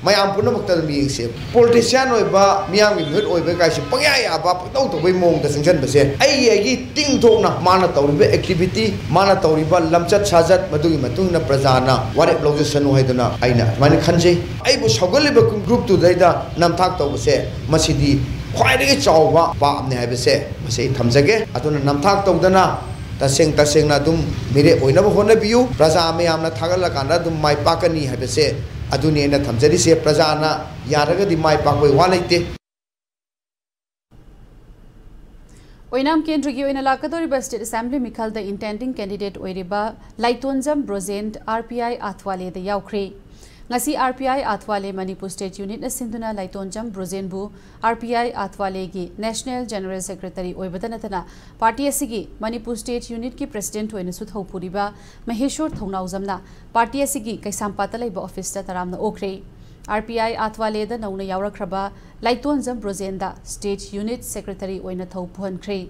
ꯃꯌꯥꯝ ꯄꯨꯝꯅꯃꯛꯇ ꯑꯗꯨꯝ ꯌꯦꯡꯁꯦ꯫ ꯄꯣꯂꯤꯇꯤꯁꯤꯌꯥꯟ ꯑꯣꯏꯕ, ꯃꯤꯌꯥꯝꯒꯤ ꯃꯤꯍꯨꯠ ꯑꯣꯏꯕ ꯀꯥꯏꯁꯦ ꯄꯪꯌꯥ ꯌꯥꯕ, ꯄꯪꯇꯧ ꯇꯧꯕꯩ ꯃꯑꯣꯡꯗ ꯆꯪꯁꯤꯟꯕꯁꯦ, ꯑꯩꯒꯤ ꯑꯩꯒꯤ ꯇꯤꯡꯊꯣꯛꯅ ꯃꯥꯅ ꯇꯧꯔꯤꯕ ꯑꯦꯛꯇꯤꯚꯤꯇꯤ, ꯃꯥꯅ ꯇꯧꯔꯤꯕ ꯂꯝꯆꯠ ꯁꯥꯖꯠ, ꯃꯗꯨꯒꯤ ꯃꯇꯨꯡ ꯏꯟꯅ ꯄ꯭ꯔꯖꯥꯅ ꯋꯥꯔꯦꯞ ꯂꯧꯖꯁꯅꯨ ꯍꯥꯏꯗꯨꯅ ꯑꯩꯅ ꯑꯗꯨꯃꯥꯏꯅ ꯈꯟꯖꯩ꯫ ꯑꯩꯕꯨ ꯁꯧꯒꯠꯂꯤꯕ ꯒ꯭ꯔꯨꯞꯇꯨꯗꯩꯗ ꯅꯝꯊꯥꯛ ꯇꯧꯕꯁꯦ, ꯃꯁꯤꯗꯤ ꯈ꯭ꯋꯥꯏꯗꯒꯤ ꯆꯥꯎꯕ ꯄꯥꯞꯅꯤ ꯍꯥꯏꯕꯁꯦ ꯃꯁꯤ ꯑꯩ ꯊꯝꯖꯒꯦ꯫ ꯑꯗꯨꯅ ꯅꯝꯊꯥꯛ ꯇꯧꯗꯅ ꯇꯁꯦꯡ ꯇꯁꯦꯡꯅ ꯑꯗꯨꯝ ꯃꯤꯔꯦꯞ ꯑꯣꯏꯅꯕ ꯍꯣꯠꯅꯕꯤꯌꯨ꯫ ꯄ꯭ꯔꯖꯥ ꯃꯌꯥꯝꯅ ꯊꯥꯒꯠꯂꯀꯥꯟꯗ ꯑꯗꯨꯝ ꯃꯥꯏ ꯄꯥꯛꯀꯅꯤ ꯍꯥꯏꯕꯁꯦ ꯑꯗꯨꯅꯤ ꯑꯩꯅ ꯊꯝꯖꯔꯤꯁꯦ꯫ ꯄ꯭ꯔꯖꯥꯅ ꯌꯥꯔꯒꯗꯤ ꯃꯥꯏ ꯄꯥꯛꯄꯒꯤ ꯋꯥ ꯂꯩꯇꯦ꯫ ꯑꯣꯏꯅꯥꯝ ꯀꯦꯟꯗ꯭ꯔꯒꯤ ꯑꯣꯏꯅ ꯂꯥꯛꯀꯗꯧꯔꯤꯕ State Assembly ꯃꯤꯈꯜꯗ intending candidate ꯑꯣꯏꯔꯤꯕ ꯂꯥꯏꯇꯣꯟꯖꯝ ꯕ꯭ꯔꯣꯖꯦꯟ RPI ꯑꯥꯊ꯭ꯋꯥꯂꯦꯗ ꯌꯥꯎꯈ꯭ꯔꯦ꯫ ꯉꯁꯤ RPI ꯑꯥꯊ꯭ꯋꯥꯂꯦ ꯃꯅꯤꯄꯨꯔ State Unitꯅ ꯁꯤꯟꯗꯨꯅ ꯂꯥꯏꯇꯣꯟꯖꯝ ꯕ꯭ꯔꯣꯖꯦꯟꯕꯨ RPI ꯑꯥꯊ꯭ꯋꯥꯂꯦꯒꯤ National General Secretary ꯑꯣꯏꯕꯇ ꯅꯠꯇꯅ party ꯑꯁꯤꯒꯤ ꯃꯅꯤꯄꯨꯔ State Unitꯀꯤ President ꯑꯣꯏꯅꯁꯨ ꯊꯧꯄꯨꯔꯤꯕ ꯃꯍꯦꯁꯣꯔ ꯊꯧꯅꯥꯎꯖꯝꯅ party ꯑꯁꯤꯒꯤ ꯀꯩꯁꯥꯝꯄꯥꯠꯇ ꯂꯩꯕ officeꯇ ꯇꯔꯥꯝꯅ ꯑꯣꯛꯈ꯭ꯔꯦ꯫ RPI ꯑꯥꯊ꯭ꯋꯥꯂꯦꯗ ꯅꯧꯅ ꯌꯥꯎꯔꯛꯈ꯭ꯔꯕ ꯂꯥꯏꯇꯣꯟꯖꯝ ꯕ꯭ꯔꯣꯖꯦꯟꯗ State Unit Secretary ꯑꯣꯏꯅ ꯊꯧ ꯄꯨꯍꯟꯈ꯭ꯔꯦ꯫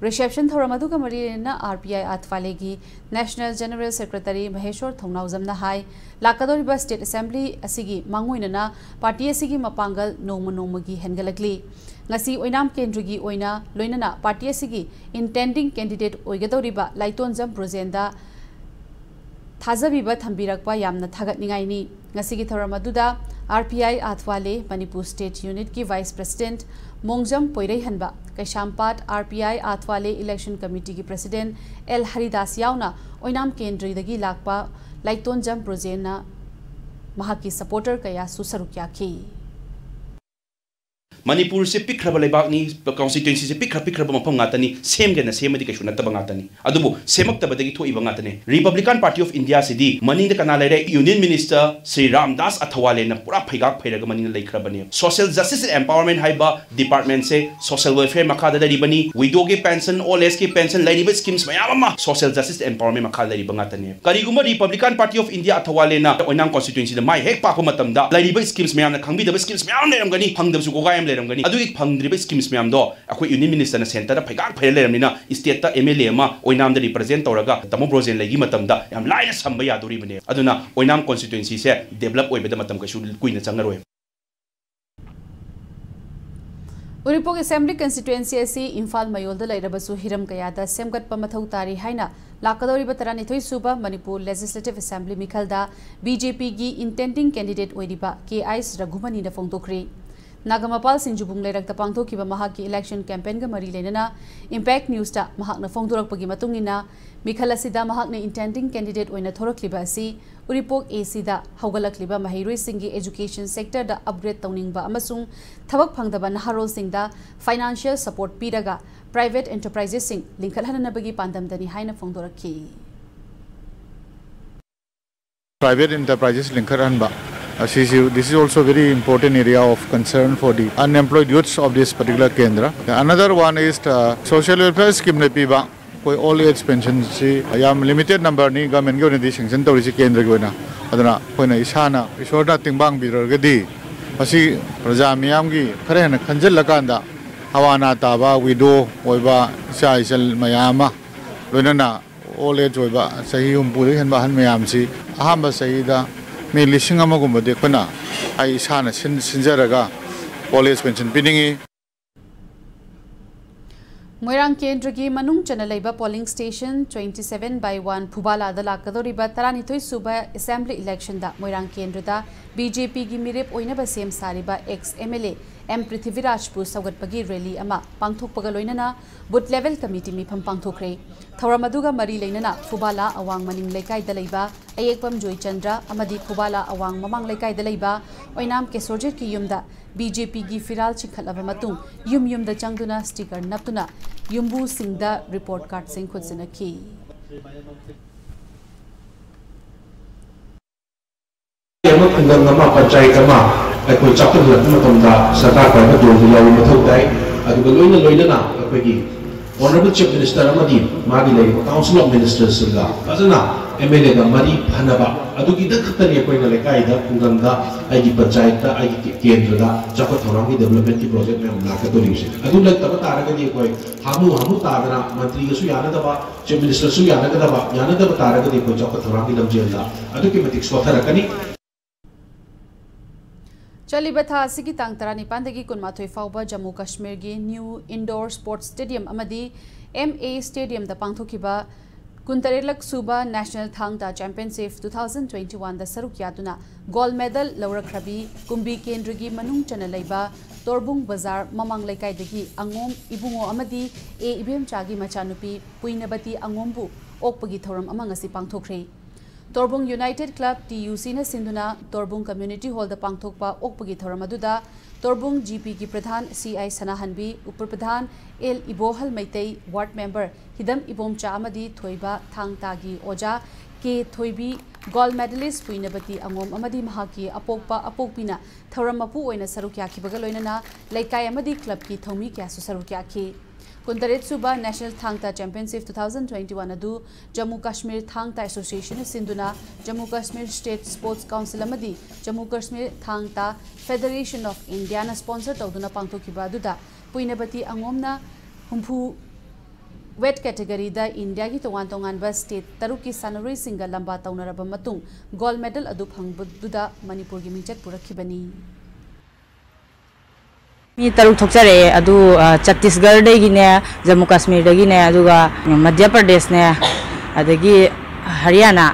Reception ꯊꯧꯔꯝ ꯑꯗꯨꯒ ꯃꯔꯤ ꯂꯩꯅꯅ RPI ꯑꯥꯊ꯭ꯋꯥꯂꯦꯒꯤ National General Secretary ꯃꯍꯦꯁꯣꯔ ꯊꯧꯅꯥꯎꯖꯝꯅ ꯍꯥꯏ, ꯂꯥꯛꯀꯗꯧꯔꯤꯕ State Assembly ꯑꯁꯤꯒꯤ ꯃꯥꯡꯑꯣꯏꯅꯅ party ꯑꯁꯤꯒꯤ ꯃꯄꯥꯡꯒꯜ ꯅꯣꯡꯃ ꯅꯣꯡꯃꯒꯤ ꯍꯦꯟꯒꯠꯂꯛꯂꯤ꯫ ꯉꯁꯤ ꯑꯣꯏꯅꯥꯝ ꯀꯦꯟꯗ꯭ꯔꯒꯤ ꯑꯣꯏꯅ ꯂꯣꯏꯅꯅ party ꯑꯁꯤꯒꯤ intending candidate ꯑꯣꯏꯒꯗꯧꯔꯤꯕ ꯂꯥꯏꯇꯣꯟꯖꯝ ꯕ꯭ꯔꯣꯖꯦꯟꯗ ꯊꯥꯖꯕꯤꯕ ꯊꯝꯕꯤꯔꯛꯄ ꯌꯥꯝꯅ ꯊꯥꯒꯠꯅꯤꯡꯉꯥꯏꯅꯤ꯫ ꯉꯁꯤꯒꯤ ꯊꯧꯔꯝ ꯑꯗꯨꯗ RPI ꯑꯥꯊ꯭ꯋꯥꯂꯦ ꯃꯅꯤꯄꯨꯔ State Unitꯀꯤ Vice President Mongjam Poireihanba, Keishampat RPI Athawale Election Committeeꯒꯤ President ꯑꯦꯜ ꯍꯔꯤꯗꯥꯁ ꯌꯥꯎꯅ ꯑꯣꯏꯅꯥꯝ ꯀꯦꯟꯗ꯭ꯔꯗꯒꯤ ꯂꯥꯛꯄ ꯂꯥꯏꯇꯣꯟꯖꯝ ꯕ꯭ꯔꯣꯖꯦꯟꯅ ꯃꯍꯥꯛꯀꯤ supporter ꯀꯌꯥꯁꯨ ꯁꯔꯨꯛ ꯌꯥꯈꯤ꯫ ꯃꯅꯤꯄꯨꯔꯁꯦ ꯄꯤꯛꯈ꯭ꯔꯕ ꯂꯩꯕꯥꯛꯅꯤ, constituencyꯁꯦ ꯄꯤꯛꯈ꯭ꯔ ꯄꯤꯛꯈ꯭ꯔꯕ ꯃꯐꯝ ꯉꯥꯛꯇꯅꯤ, ꯁꯦꯝꯒꯦꯅ ꯁꯦꯝꯃꯗꯤ ꯀꯩꯁꯨ ꯅꯠꯇꯕ ꯉꯥꯛꯇꯅꯤ꯫ ꯑꯗꯨꯕꯨ ꯁꯦꯝꯃꯛꯇꯕꯗꯒꯤ ꯊꯣꯛꯏꯕ ꯉꯥꯛꯇꯅꯦ꯫ Republican Party of Indiaꯁꯤꯗꯤ ꯃꯅꯤꯡꯗ ꯀꯅꯥ ꯂꯩꯔꯦ? Union Minister ꯁ꯭ꯔꯤ ꯔꯥꯝꯗꯥꯁ ꯑꯊꯋꯥꯂꯦꯅ ꯄꯨꯔꯥ ꯐꯩꯒꯥꯛ ꯐꯩꯔꯒ ꯃꯅꯤꯡꯗ ꯂꯩꯈ꯭ꯔꯕꯅꯦ꯫ Social Justice and Empowerment ꯍꯥꯏꯕ departmentꯁꯦ social welfare ꯃꯈꯥꯗ ꯂꯩꯔꯤꯕꯅꯤ꯫ Widowꯒꯤ pension, old ageꯀꯤ pension, ꯂꯩꯔꯤꯕ schemes ꯃꯌꯥꯝ ꯑꯃ social justice and empowerment ꯃꯈꯥꯗ ꯂꯩꯔꯤꯕ ꯉꯥꯛꯇꯅꯦ꯫ ꯀꯔꯤꯒꯨꯝꯕ Republican Party of India ꯑꯊꯋꯥꯂꯦꯅ ꯑꯣꯏꯅꯥꯝ constituencyꯗ ꯃꯥꯏ ꯍꯦꯛ ꯄꯥꯛꯄ ꯃꯇꯝꯗ ꯂꯩꯔꯤꯕ schemes ꯃꯌꯥꯝꯅ ꯈꯪꯕꯤꯗꯕ schemes ꯃꯌꯥꯝ ꯂꯩꯔꯝꯒꯅꯤ, ꯐꯪꯗꯕꯁꯨ ꯀꯣꯒꯥꯏ ꯑꯃ ꯂꯩꯔꯝꯒꯅꯤ꯫ ꯑꯗꯨꯒꯤ ꯐꯪꯗ꯭ꯔꯤꯕ schemes ꯃꯌꯥꯝꯗꯣ ꯑꯩꯈꯣꯏ Union Ministerꯅ centreꯗ ꯐꯩꯒꯥꯛ ꯐꯩꯔ ꯂꯩꯔꯝꯅꯤꯅ stateꯇ MLA ꯑꯃ ꯑꯣꯏꯅꯥꯝꯗ represent ꯇꯧꯔꯒ ꯇꯥꯃꯣ ꯕ꯭ꯔꯣꯖꯦꯟ ꯂꯩꯈꯤ ꯃꯇꯝꯗ ꯌꯥꯝ ꯂꯥꯏꯅ ꯁꯝꯕ ꯌꯥꯗꯣꯔꯤꯕꯅꯦ꯫ ꯑꯗꯨꯅ ꯑꯣꯏꯅꯥꯝ constituencyꯁꯦ develop ꯑꯣꯏꯕꯗ ꯃꯇꯝ ꯀꯩꯁꯨ ꯀꯨꯏꯅ ꯆꯪꯉꯔꯣꯏ꯫ ꯎꯔꯤꯄꯣꯛ Assembly Constituency ꯑꯁꯤ ꯏꯝꯐꯥꯜ ꯃꯌꯣꯜꯗ ꯂꯩꯔꯕꯁꯨ ꯍꯤꯔꯝ ꯀꯌꯥꯗ ꯁꯦꯝꯒꯠꯄ ꯃꯊꯧ ꯇꯥꯔꯤ ꯍꯥꯏꯅ ꯂꯥꯛꯀꯗꯧꯔꯤꯕ ꯇꯔꯥꯅꯤꯊꯣꯏ ꯁꯨꯕ Manipur Legislative Assembly ꯃꯤꯈꯜꯗ BJPꯒꯤ intending candidate ꯑꯣꯏꯔꯤꯕ ꯀꯦ ꯑꯩꯆ ꯔꯘꯨꯃꯅꯤꯅ ꯐꯣꯡꯗꯣꯛꯈ꯭ꯔꯦ꯫ ꯅꯥꯒꯥꯃꯄꯥꯜ ꯁꯤꯡꯖꯨꯕꯨꯡ ꯂꯩꯔꯛꯇ ꯄꯥꯡꯊꯣꯛꯈꯤꯕ ꯃꯍꯥꯛꯀꯤ election campaignꯒ ꯃꯔꯤ ꯂꯩꯅꯅ Impact Newsꯇ ꯃꯍꯥꯛꯅ ꯐꯣꯡꯗꯣꯔꯛꯄꯒꯤ ꯃꯇꯨꯡ ꯏꯟꯅ, ꯃꯤꯈꯜ ꯑꯁꯤꯗ ꯃꯍꯥꯛꯅ intending candidate ꯑꯣꯏꯅ ꯊꯣꯔꯛꯂꯤꯕ ꯑꯁꯤ ꯎꯔꯤꯄꯣꯛ ACꯗ ꯍꯧꯒꯠꯂꯛꯂꯤꯕ ꯃꯍꯩꯔꯣꯏꯁꯤꯡꯒꯤ education sectorꯗ upgrade ꯇꯧꯅꯤꯡꯕ ꯑꯃꯁꯨꯡ ꯊꯕꯛ ꯐꯪꯗꯕ ꯅꯍꯥꯔꯣꯜꯁꯤꯡꯗ financial support ꯄꯤꯔꯒ private enterprisesꯁꯤꯡ ꯂꯤꯡꯈꯠꯍꯟꯅꯕꯒꯤ ꯄꯥꯟꯗꯝꯗꯅꯤ ꯍꯥꯏꯅ ꯐꯣꯡꯗꯣꯔꯛꯈꯤ꯫ Private enterprises ꯂꯤꯡꯈꯠꯍꯟꯕ ꯑꯁꯤꯁꯨ, this is also very important area of concern for the unemployed youths of this particular ꯀꯦꯟꯗ꯭ꯔ꯫ Another one is the social welfare scheme ꯅ ꯄꯤꯕ ꯑꯩꯈꯣꯏ old age pension ꯁꯤ ꯌꯥꯝ limited number ꯅꯤ government ꯀꯤ ꯑꯣꯏꯅꯗꯤ sanction ꯇꯧꯔꯤꯁꯤ ꯀꯦꯟꯗ꯭ꯔꯒꯤ ꯑꯣꯏꯅ꯫ ꯑꯗꯨꯅ ꯑꯩꯈꯣꯏꯅ ꯏꯁꯥꯅ ꯏꯁꯣꯔꯅ ꯇꯦꯡꯕꯥꯡꯕꯤꯔꯒꯗꯤ ꯃꯁꯤ ꯄ꯭ꯔꯖꯥ ꯃꯤꯌꯥꯝꯒꯤ ꯈꯔ ꯍꯦꯟꯅ ꯈꯟꯖꯤꯜꯂꯀꯥꯟꯗ ꯑꯋꯥ ꯑꯅꯥ ꯇꯥꯕ, widow ꯑꯣꯏꯕ, ꯏꯆꯥ ꯏꯆꯜ ꯃꯌꯥꯝ ꯑꯃ, ꯂꯣꯏꯅꯅ old age ꯑꯣꯏꯕ, ꯆꯍꯤ ꯍꯨꯝꯐꯨꯗꯒꯤ ꯍꯦꯟꯕ ꯑꯍꯟ ꯃꯌꯥꯝꯁꯤ ꯑꯍꯥꯟꯕ ꯆꯍꯤꯗ ꯃꯤ ꯂꯤꯁꯤꯡ ꯑꯃꯒꯨꯝꯕꯗꯤ ꯑꯩꯈꯣꯏꯅ, ꯑꯩ ꯏꯁꯥꯅ ꯁꯤꯟ-, ꯁꯤꯟꯖꯔꯒ old age pension ꯄꯤꯅꯤꯡꯉꯤ꯫ ꯃꯣꯏꯔꯥꯡ ꯀꯦꯟꯗ꯭ꯔꯒꯤ ꯃꯅꯨꯡ ꯆꯟꯅ ꯂꯩꯕ polling station twenty seven by one ꯐꯨꯕꯥꯂꯥꯗ ꯂꯥꯛꯀꯗꯧꯔꯤꯕ ꯇꯔꯥꯅꯤꯊꯣꯏ ꯁꯨꯕ assembly electionꯗ ꯃꯣꯏꯔꯥꯡ ꯀꯦꯟꯗ꯭ꯔꯗ BJPꯒꯤ ꯃꯤꯔꯦꯞ ꯑꯣꯏꯅꯕ ꯁꯦꯝ ꯁꯥꯔꯤꯕ ex MLA M ꯄ꯭ꯔꯤꯊꯤꯕꯤꯔꯥꯖꯄꯨ ꯁꯧꯒꯠꯄꯒꯤ rally ꯑꯃ ꯄꯥꯡꯊꯣꯛꯄꯒ ꯂꯣꯏꯅꯅ booth level committee ꯃꯤꯐꯝ ꯄꯥꯡꯊꯣꯛꯈ꯭ꯔꯦ꯫ ꯊꯧꯔꯝ ꯑꯗꯨꯒ ꯃꯔꯤ ꯂꯩꯅꯅ ꯐꯨꯕꯥꯂꯥ ꯑꯋꯥꯡ ꯃꯅꯤꯡ ꯂꯩꯀꯥꯏꯗ ꯂꯩꯕ ꯑꯌꯦꯛꯄꯝ ꯖꯣꯏꯆꯟꯗ꯭ꯔ ꯑꯃꯗꯤ ꯐꯨꯕꯥꯂꯥ ꯑꯋꯥꯡ ꯃꯃꯥꯡ ꯂꯩꯀꯥꯏꯗ ꯂꯩꯕ ꯑꯣꯏꯅꯥꯝ ꯀꯦꯁꯣꯔꯖꯤꯠꯀꯤ ꯌꯨꯝꯗ BJPꯒꯤ ꯐꯤꯔꯥꯜ ꯆꯤꯡꯈꯠꯂꯕ ꯃꯇꯨꯡ ꯌꯨꯝ ꯌꯨꯝꯗ ꯆꯪꯗꯨꯅ sticker ꯅꯞꯇꯨꯅ ꯌꯨꯝꯕꯨꯁꯤꯡꯗ report cardꯁꯤꯡ ꯈꯨꯠꯁꯤꯟꯅꯈꯤ꯫ ꯑꯃ, ꯈꯨꯡꯒꯪ ꯑꯃ, ꯄꯟꯆꯥꯌꯠ ꯑꯃ ꯑꯩꯈꯣꯏ ꯆꯥꯎꯈꯠꯍꯜꯂꯛꯄ ꯃꯇꯝꯗ ꯁꯔꯀꯥꯔ ꯄꯥꯏꯕ ꯗꯣꯜꯗꯨ ꯌꯥꯎꯕ ꯃꯊꯧ ꯇꯥꯏ꯫ ꯑꯗꯨꯒ ꯂꯣꯏꯅ ꯂꯣꯏꯅꯅ ꯑꯩꯈꯣꯏꯒꯤ Honourable Chief Minister ꯑꯃꯗꯤ ꯃꯥꯒꯤ ꯂꯩꯔꯤꯕ Council of Ministerꯁꯤꯡꯒ ꯐꯖꯅ MLAꯒ ꯃꯔꯤ ꯐꯅꯕ, ꯑꯗꯨꯒꯤꯗ ꯈꯛꯇꯅꯤ ꯑꯩꯈꯣꯏꯅ ꯂꯩꯀꯥꯏꯗ, ꯈꯨꯡꯒꯪꯗ, ꯑꯩꯒꯤ ꯄꯟꯆꯥꯌꯠꯇ, ꯑꯩꯒꯤ ꯀꯦꯟꯗ꯭ꯔꯗ ꯆꯥꯎꯈꯠ ꯊꯧꯔꯥꯡꯒꯤ developmentꯀꯤ project ꯃꯌꯥꯝ ꯂꯥꯛꯀꯗꯧꯔꯤꯕꯁꯦ꯫ ꯑꯗꯨ ꯂꯩꯇꯕ ꯇꯥꯔꯒꯗꯤ ꯑꯩꯈꯣꯏ ꯍꯥꯃꯨ ꯍꯥꯃꯨ ꯇꯥꯗꯅ ꯃꯟꯇ꯭ꯔꯤꯒꯁꯨ ꯌꯥꯅꯗꯕ, Chief Ministerꯁꯨ ꯌꯥꯅꯒꯗꯕ, ꯌꯥꯅꯗꯕ ꯇꯥꯔꯒꯗꯤ ꯑꯩꯈꯣꯏ ꯆꯥꯎꯈꯠ ꯊꯧꯔꯥꯡꯒꯤ ꯂꯝꯖꯦꯜꯗ ꯑꯗꯨꯛꯀꯤ ꯃꯇꯤꯛ ꯁꯣꯊꯔꯛꯀꯅꯤ꯫ ꯆꯠꯂꯤꯕ ꯊꯥ ꯑꯁꯤꯒꯤ ꯇꯥꯡ ꯇꯔꯥꯅꯤꯄꯥꯟꯗꯒꯤ ꯀꯨꯟꯃꯥꯊꯣꯏ ꯐꯥꯎꯕ Jammu ꯀꯥꯁꯃꯤꯔꯒꯤ new indoor sports stadium ꯑꯃꯗꯤ MA stadiumꯗ ꯄꯥꯡꯊꯣꯛꯈꯤꯕ ꯀꯨꯟꯇꯔꯦꯠꯂꯛ ꯁꯨꯕ National Thang Ta Championship two thousand twenty-one ꯗ ꯁꯔꯨꯛ ꯌꯥꯗꯨꯅ gold medal ꯂꯧꯔꯛꯈ꯭ꯔꯕꯤ ꯀꯨꯝꯕꯤ ꯀꯦꯟꯗ꯭ꯔꯒꯤ ꯃꯅꯨꯡ ꯆꯟꯅ ꯂꯩꯕ ꯇꯣꯔꯕꯨꯡ ꯕꯖꯥꯔ ꯃꯃꯥꯡ ꯂꯩꯀꯥꯏꯗꯒꯤ ꯑꯉꯣꯝ ꯏꯕꯨꯡꯉꯣ ꯑꯃꯗꯤ ꯑꯦ ꯏꯕꯦꯝꯆꯥꯒꯤ ꯃꯆꯥꯅꯨꯄꯤ ꯄꯨꯏꯅꯕꯇꯤ ꯑꯉꯣꯝꯕꯨ ꯑꯣꯛꯄꯒꯤ ꯊꯧꯔꯝ ꯑꯃ ꯉꯁꯤ ꯄꯥꯡꯊꯣꯛꯈ꯭ꯔꯦ꯫ ꯇꯣꯔꯕꯨꯡ United Club T U C ꯅ ꯁꯤꯟꯗꯨꯅ ꯇꯣꯔꯕꯨꯡ Community Hall ꯗ ꯄꯥꯡꯊꯣꯛꯄ ꯑꯣꯛꯄꯒꯤ ꯊꯧꯔꯝ ꯑꯗꯨꯗ ꯇꯣꯔꯕꯨꯡ G P ꯒꯤ ꯄ꯭ꯔꯙꯥꯟ C I ꯁꯅꯥꯍꯟꯕꯤ, ꯎꯄ Pradhan L ꯏꯕꯣꯍꯜ Meitei, ward member ꯍꯤꯗꯝ Ibomcha ꯑꯃꯗꯤ ꯊꯣꯏꯕ ꯊꯥꯡ ꯇꯥꯒꯤ ꯑꯣꯖꯥ ꯀꯦ ꯊꯣꯏꯕꯤ, gold medalist ꯄꯨꯏꯅꯕꯇꯤ ꯑꯉꯣꯝ ꯑꯃꯗꯤ ꯃꯍꯥꯛꯀꯤ ꯑꯄꯣꯛꯄ ꯑꯄꯣꯛꯄꯤꯅ ꯊꯧꯔꯝ ꯃꯄꯨ ꯑꯣꯏꯅ ꯁꯔꯨꯛ ꯌꯥꯈꯤꯕꯒ ꯂꯣꯏꯅꯅ ꯂꯩꯀꯥꯏ ꯑꯃꯗꯤ club ꯀꯤ ꯊꯧꯃꯤ ꯀꯌꯥꯁꯨ ꯁꯔꯨꯛ ꯌꯥꯈꯤ꯫ ꯀꯨꯟꯇꯔꯦꯠ ꯁꯨꯕ National Thang Ta Championship two thousand twenty-one ꯑꯗꯨ ꯖꯝꯃꯨ ꯀꯥꯁꯃꯤꯔ ꯊꯥꯡ ꯇꯥ Association ꯅ ꯁꯤꯟꯗꯨꯅ Jammu Kashmir State Sports Council ꯑꯃꯗꯤ ꯖꯝꯃꯨ ꯀꯥꯁꯃꯤꯔ ꯊꯥꯡ ꯇꯥ Federation of India ꯅ sponsor ꯇꯧꯗꯨꯅ ꯄꯥꯡꯊꯣꯛꯈꯤꯕ ꯑꯗꯨꯗ ꯄꯨꯏꯅꯕꯇꯤ ꯑꯉꯣꯝꯅ ꯍꯨꯝꯐꯨ weight category ꯗ ꯏꯟꯗꯤꯌꯥꯒꯤ ꯇꯣꯉꯥꯟ ꯇꯣꯉꯥꯟꯕ state ꯇꯔꯨꯛꯀꯤ ꯁꯥꯟꯅꯔꯣꯏꯁꯤꯡꯒ ꯂꯝꯕꯥ ꯇꯧꯅꯔꯕ ꯃꯇꯨꯡ gold medal ꯑꯗꯨ ꯐꯪꯕꯗꯨꯗ ꯃꯅꯤꯄꯨꯔꯒꯤ ꯃꯤꯡꯆꯠ ꯄꯨꯔꯛꯈꯤꯕꯅꯤ꯫ ꯃꯤ ꯇꯔꯨꯛ ꯊꯣꯛꯆꯔꯛꯑꯦ꯫ ꯑꯗꯨ, ꯑ, ꯆꯠꯇꯤꯁꯒꯔꯗꯒꯤꯅꯦ, ꯖꯝꯃꯨ ꯀꯥꯁꯃꯤꯔꯗꯒꯤꯅꯦ, ꯑꯗꯨꯒ ꯃꯙ꯭ꯌ ꯄ꯭ꯔꯗꯦꯁꯅꯦ, ꯑꯗꯒꯤ ꯍꯔꯤꯌꯥꯅꯥ,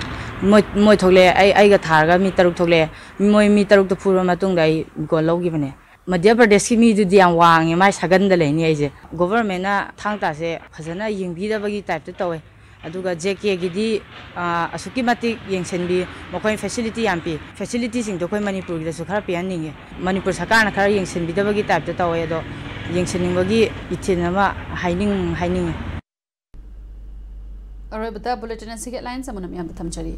ꯃꯣꯏ, ꯃꯣꯏ ꯊꯣꯛꯂꯛꯑꯦ꯫ ꯑꯩ, ꯑꯩꯒ ꯊꯥꯔꯒ ꯃꯤ ꯇꯔꯨꯛ ꯊꯣꯛꯂꯛꯑꯦ꯫ ꯃꯣꯏ ꯃꯤ ꯇꯔꯨꯛꯇ ꯐꯨꯔꯕ ꯃꯇꯨꯡꯗ ꯑꯩ gold ꯂꯧꯈꯤꯕꯅꯦ꯫ ꯃꯙ꯭ꯌ ꯄ꯭ꯔꯗꯦꯁꯀꯤ ꯃꯤꯗꯨꯗꯤ ꯌꯥꯝ ꯋꯥꯡꯉꯦ, ꯃꯥꯏ ꯁꯒꯟꯗ ꯂꯩꯅꯤ ꯑꯩꯁꯦ꯫ Government ꯅ ꯊꯥꯡ ꯇꯥꯁꯦ ꯐꯖꯅ ꯌꯦꯡꯕꯤꯗꯕꯒꯤ type ꯇ ꯇꯧꯋꯦ꯫ ꯑꯗꯨꯒ J K ꯒꯤꯗꯤ, ꯑ, ꯑꯁꯨꯛꯀꯤ ꯃꯇꯤꯛ ꯌꯦꯡꯁꯤꯟꯕꯤ, ꯃꯈꯣꯏꯅ facility ꯌꯥꯝ ꯄꯤ꯫ Facility ꯁꯤꯡꯗꯣ ꯑꯩꯈꯣꯏ ꯃꯅꯤꯄꯨꯔꯒꯤꯗꯁꯨ ꯈꯔ ꯄꯤꯍꯟꯅꯤꯡꯉꯤ꯫ ꯃꯅꯤꯄꯨꯔ ꯁꯔꯀꯥꯔꯅ ꯈꯔ ꯌꯦꯡꯁꯤꯟꯕꯤꯗꯕꯒꯤ type ꯇ ꯇꯧꯋꯦ, ꯑꯗꯣ ꯌꯦꯡꯁꯤꯟꯅꯤꯡꯕꯒꯤ ꯏꯊꯤꯜ ꯑꯃ ꯍꯥꯏꯅꯤꯡ-, ꯍꯥꯏꯅꯤꯡꯉꯤ꯫ ꯑꯔꯣꯏꯕꯗ bulletin ꯑꯁꯤꯒꯤ headlines ꯑꯃꯨꯛ ꯃꯌꯥꯝꯗ ꯊꯝꯖꯔꯤ꯫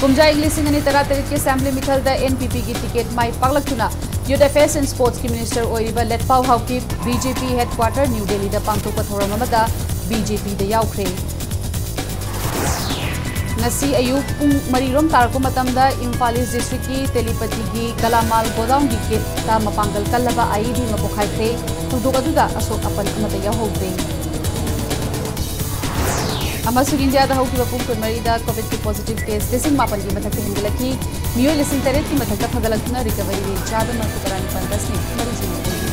ꯀꯨꯝꯖꯥ ꯏꯪ ꯂꯤꯁꯤꯡ ꯑꯅꯤ ꯇꯔꯥꯇꯔꯦꯠꯀꯤ assembly ꯃꯤꯈꯜꯗ N P P ꯒꯤ ticket my ꯄꯥꯛꯂꯛꯇꯨꯅ Youth Affairs and Sports ꯀꯤ minister ꯑꯣꯏꯔꯤꯕ ꯂꯦꯠꯄꯥꯎ Haokip B J P headquarter New Delhi ꯗ ꯄꯥꯡꯊꯣꯛꯄ ꯊꯧꯔꯝ ꯑꯃꯗ B J P ꯗ ꯌꯥꯎꯈ꯭ꯔꯦ꯫ ꯉꯁꯤ ꯑꯌꯨꯛ ꯄꯨꯡ ꯃꯔꯤ ꯔꯣꯝ ꯇꯥꯔꯛꯄ ꯃꯇꯝꯗ ꯏꯝꯐꯥꯜ East district ꯀꯤ ꯇꯦꯂꯤꯄꯇꯤꯒꯤ ꯒꯂꯥꯃꯥꯜ godown ꯒꯤ gate ꯇ ꯃꯄꯥꯡꯒꯜ ꯀꯜꯂꯕ I E D ꯑꯃ ꯄꯣꯈꯥꯏꯈ꯭ꯔꯦ꯫ ꯊꯧꯗꯣꯛ ꯑꯗꯨꯗ ꯑꯁꯣꯛ ꯑꯄꯟ ꯑꯃꯠꯇ ꯌꯥꯎꯍꯧꯗꯦ꯫ ꯑꯃꯁꯨꯡ ꯏꯟꯗꯤꯌꯥꯗ ꯍꯧꯈꯤꯕ ꯄꯨꯡ ꯀꯨꯟꯃꯔꯤꯗ COVID ꯀꯤ positive case ꯂꯤꯁꯤꯡ ꯃꯥꯄꯟꯒꯤ ꯃꯊꯛꯇ ꯍꯦꯟꯒꯠꯂꯛꯈꯤ꯫ ꯃꯤꯑꯣꯏ ꯂꯤꯁꯤꯡ ꯇꯔꯦꯠꯀꯤ ꯃꯊꯛꯇ ꯐꯒꯠꯂꯛꯇꯨꯅ recovery rate ꯆꯥꯗ ꯃꯔꯤꯐꯨ ꯇꯔꯥꯅꯤꯄꯥꯟ ꯗꯁꯃꯤꯛ ꯃꯔꯤ ꯁꯤꯅꯣ ꯑꯣꯏꯔꯤ꯫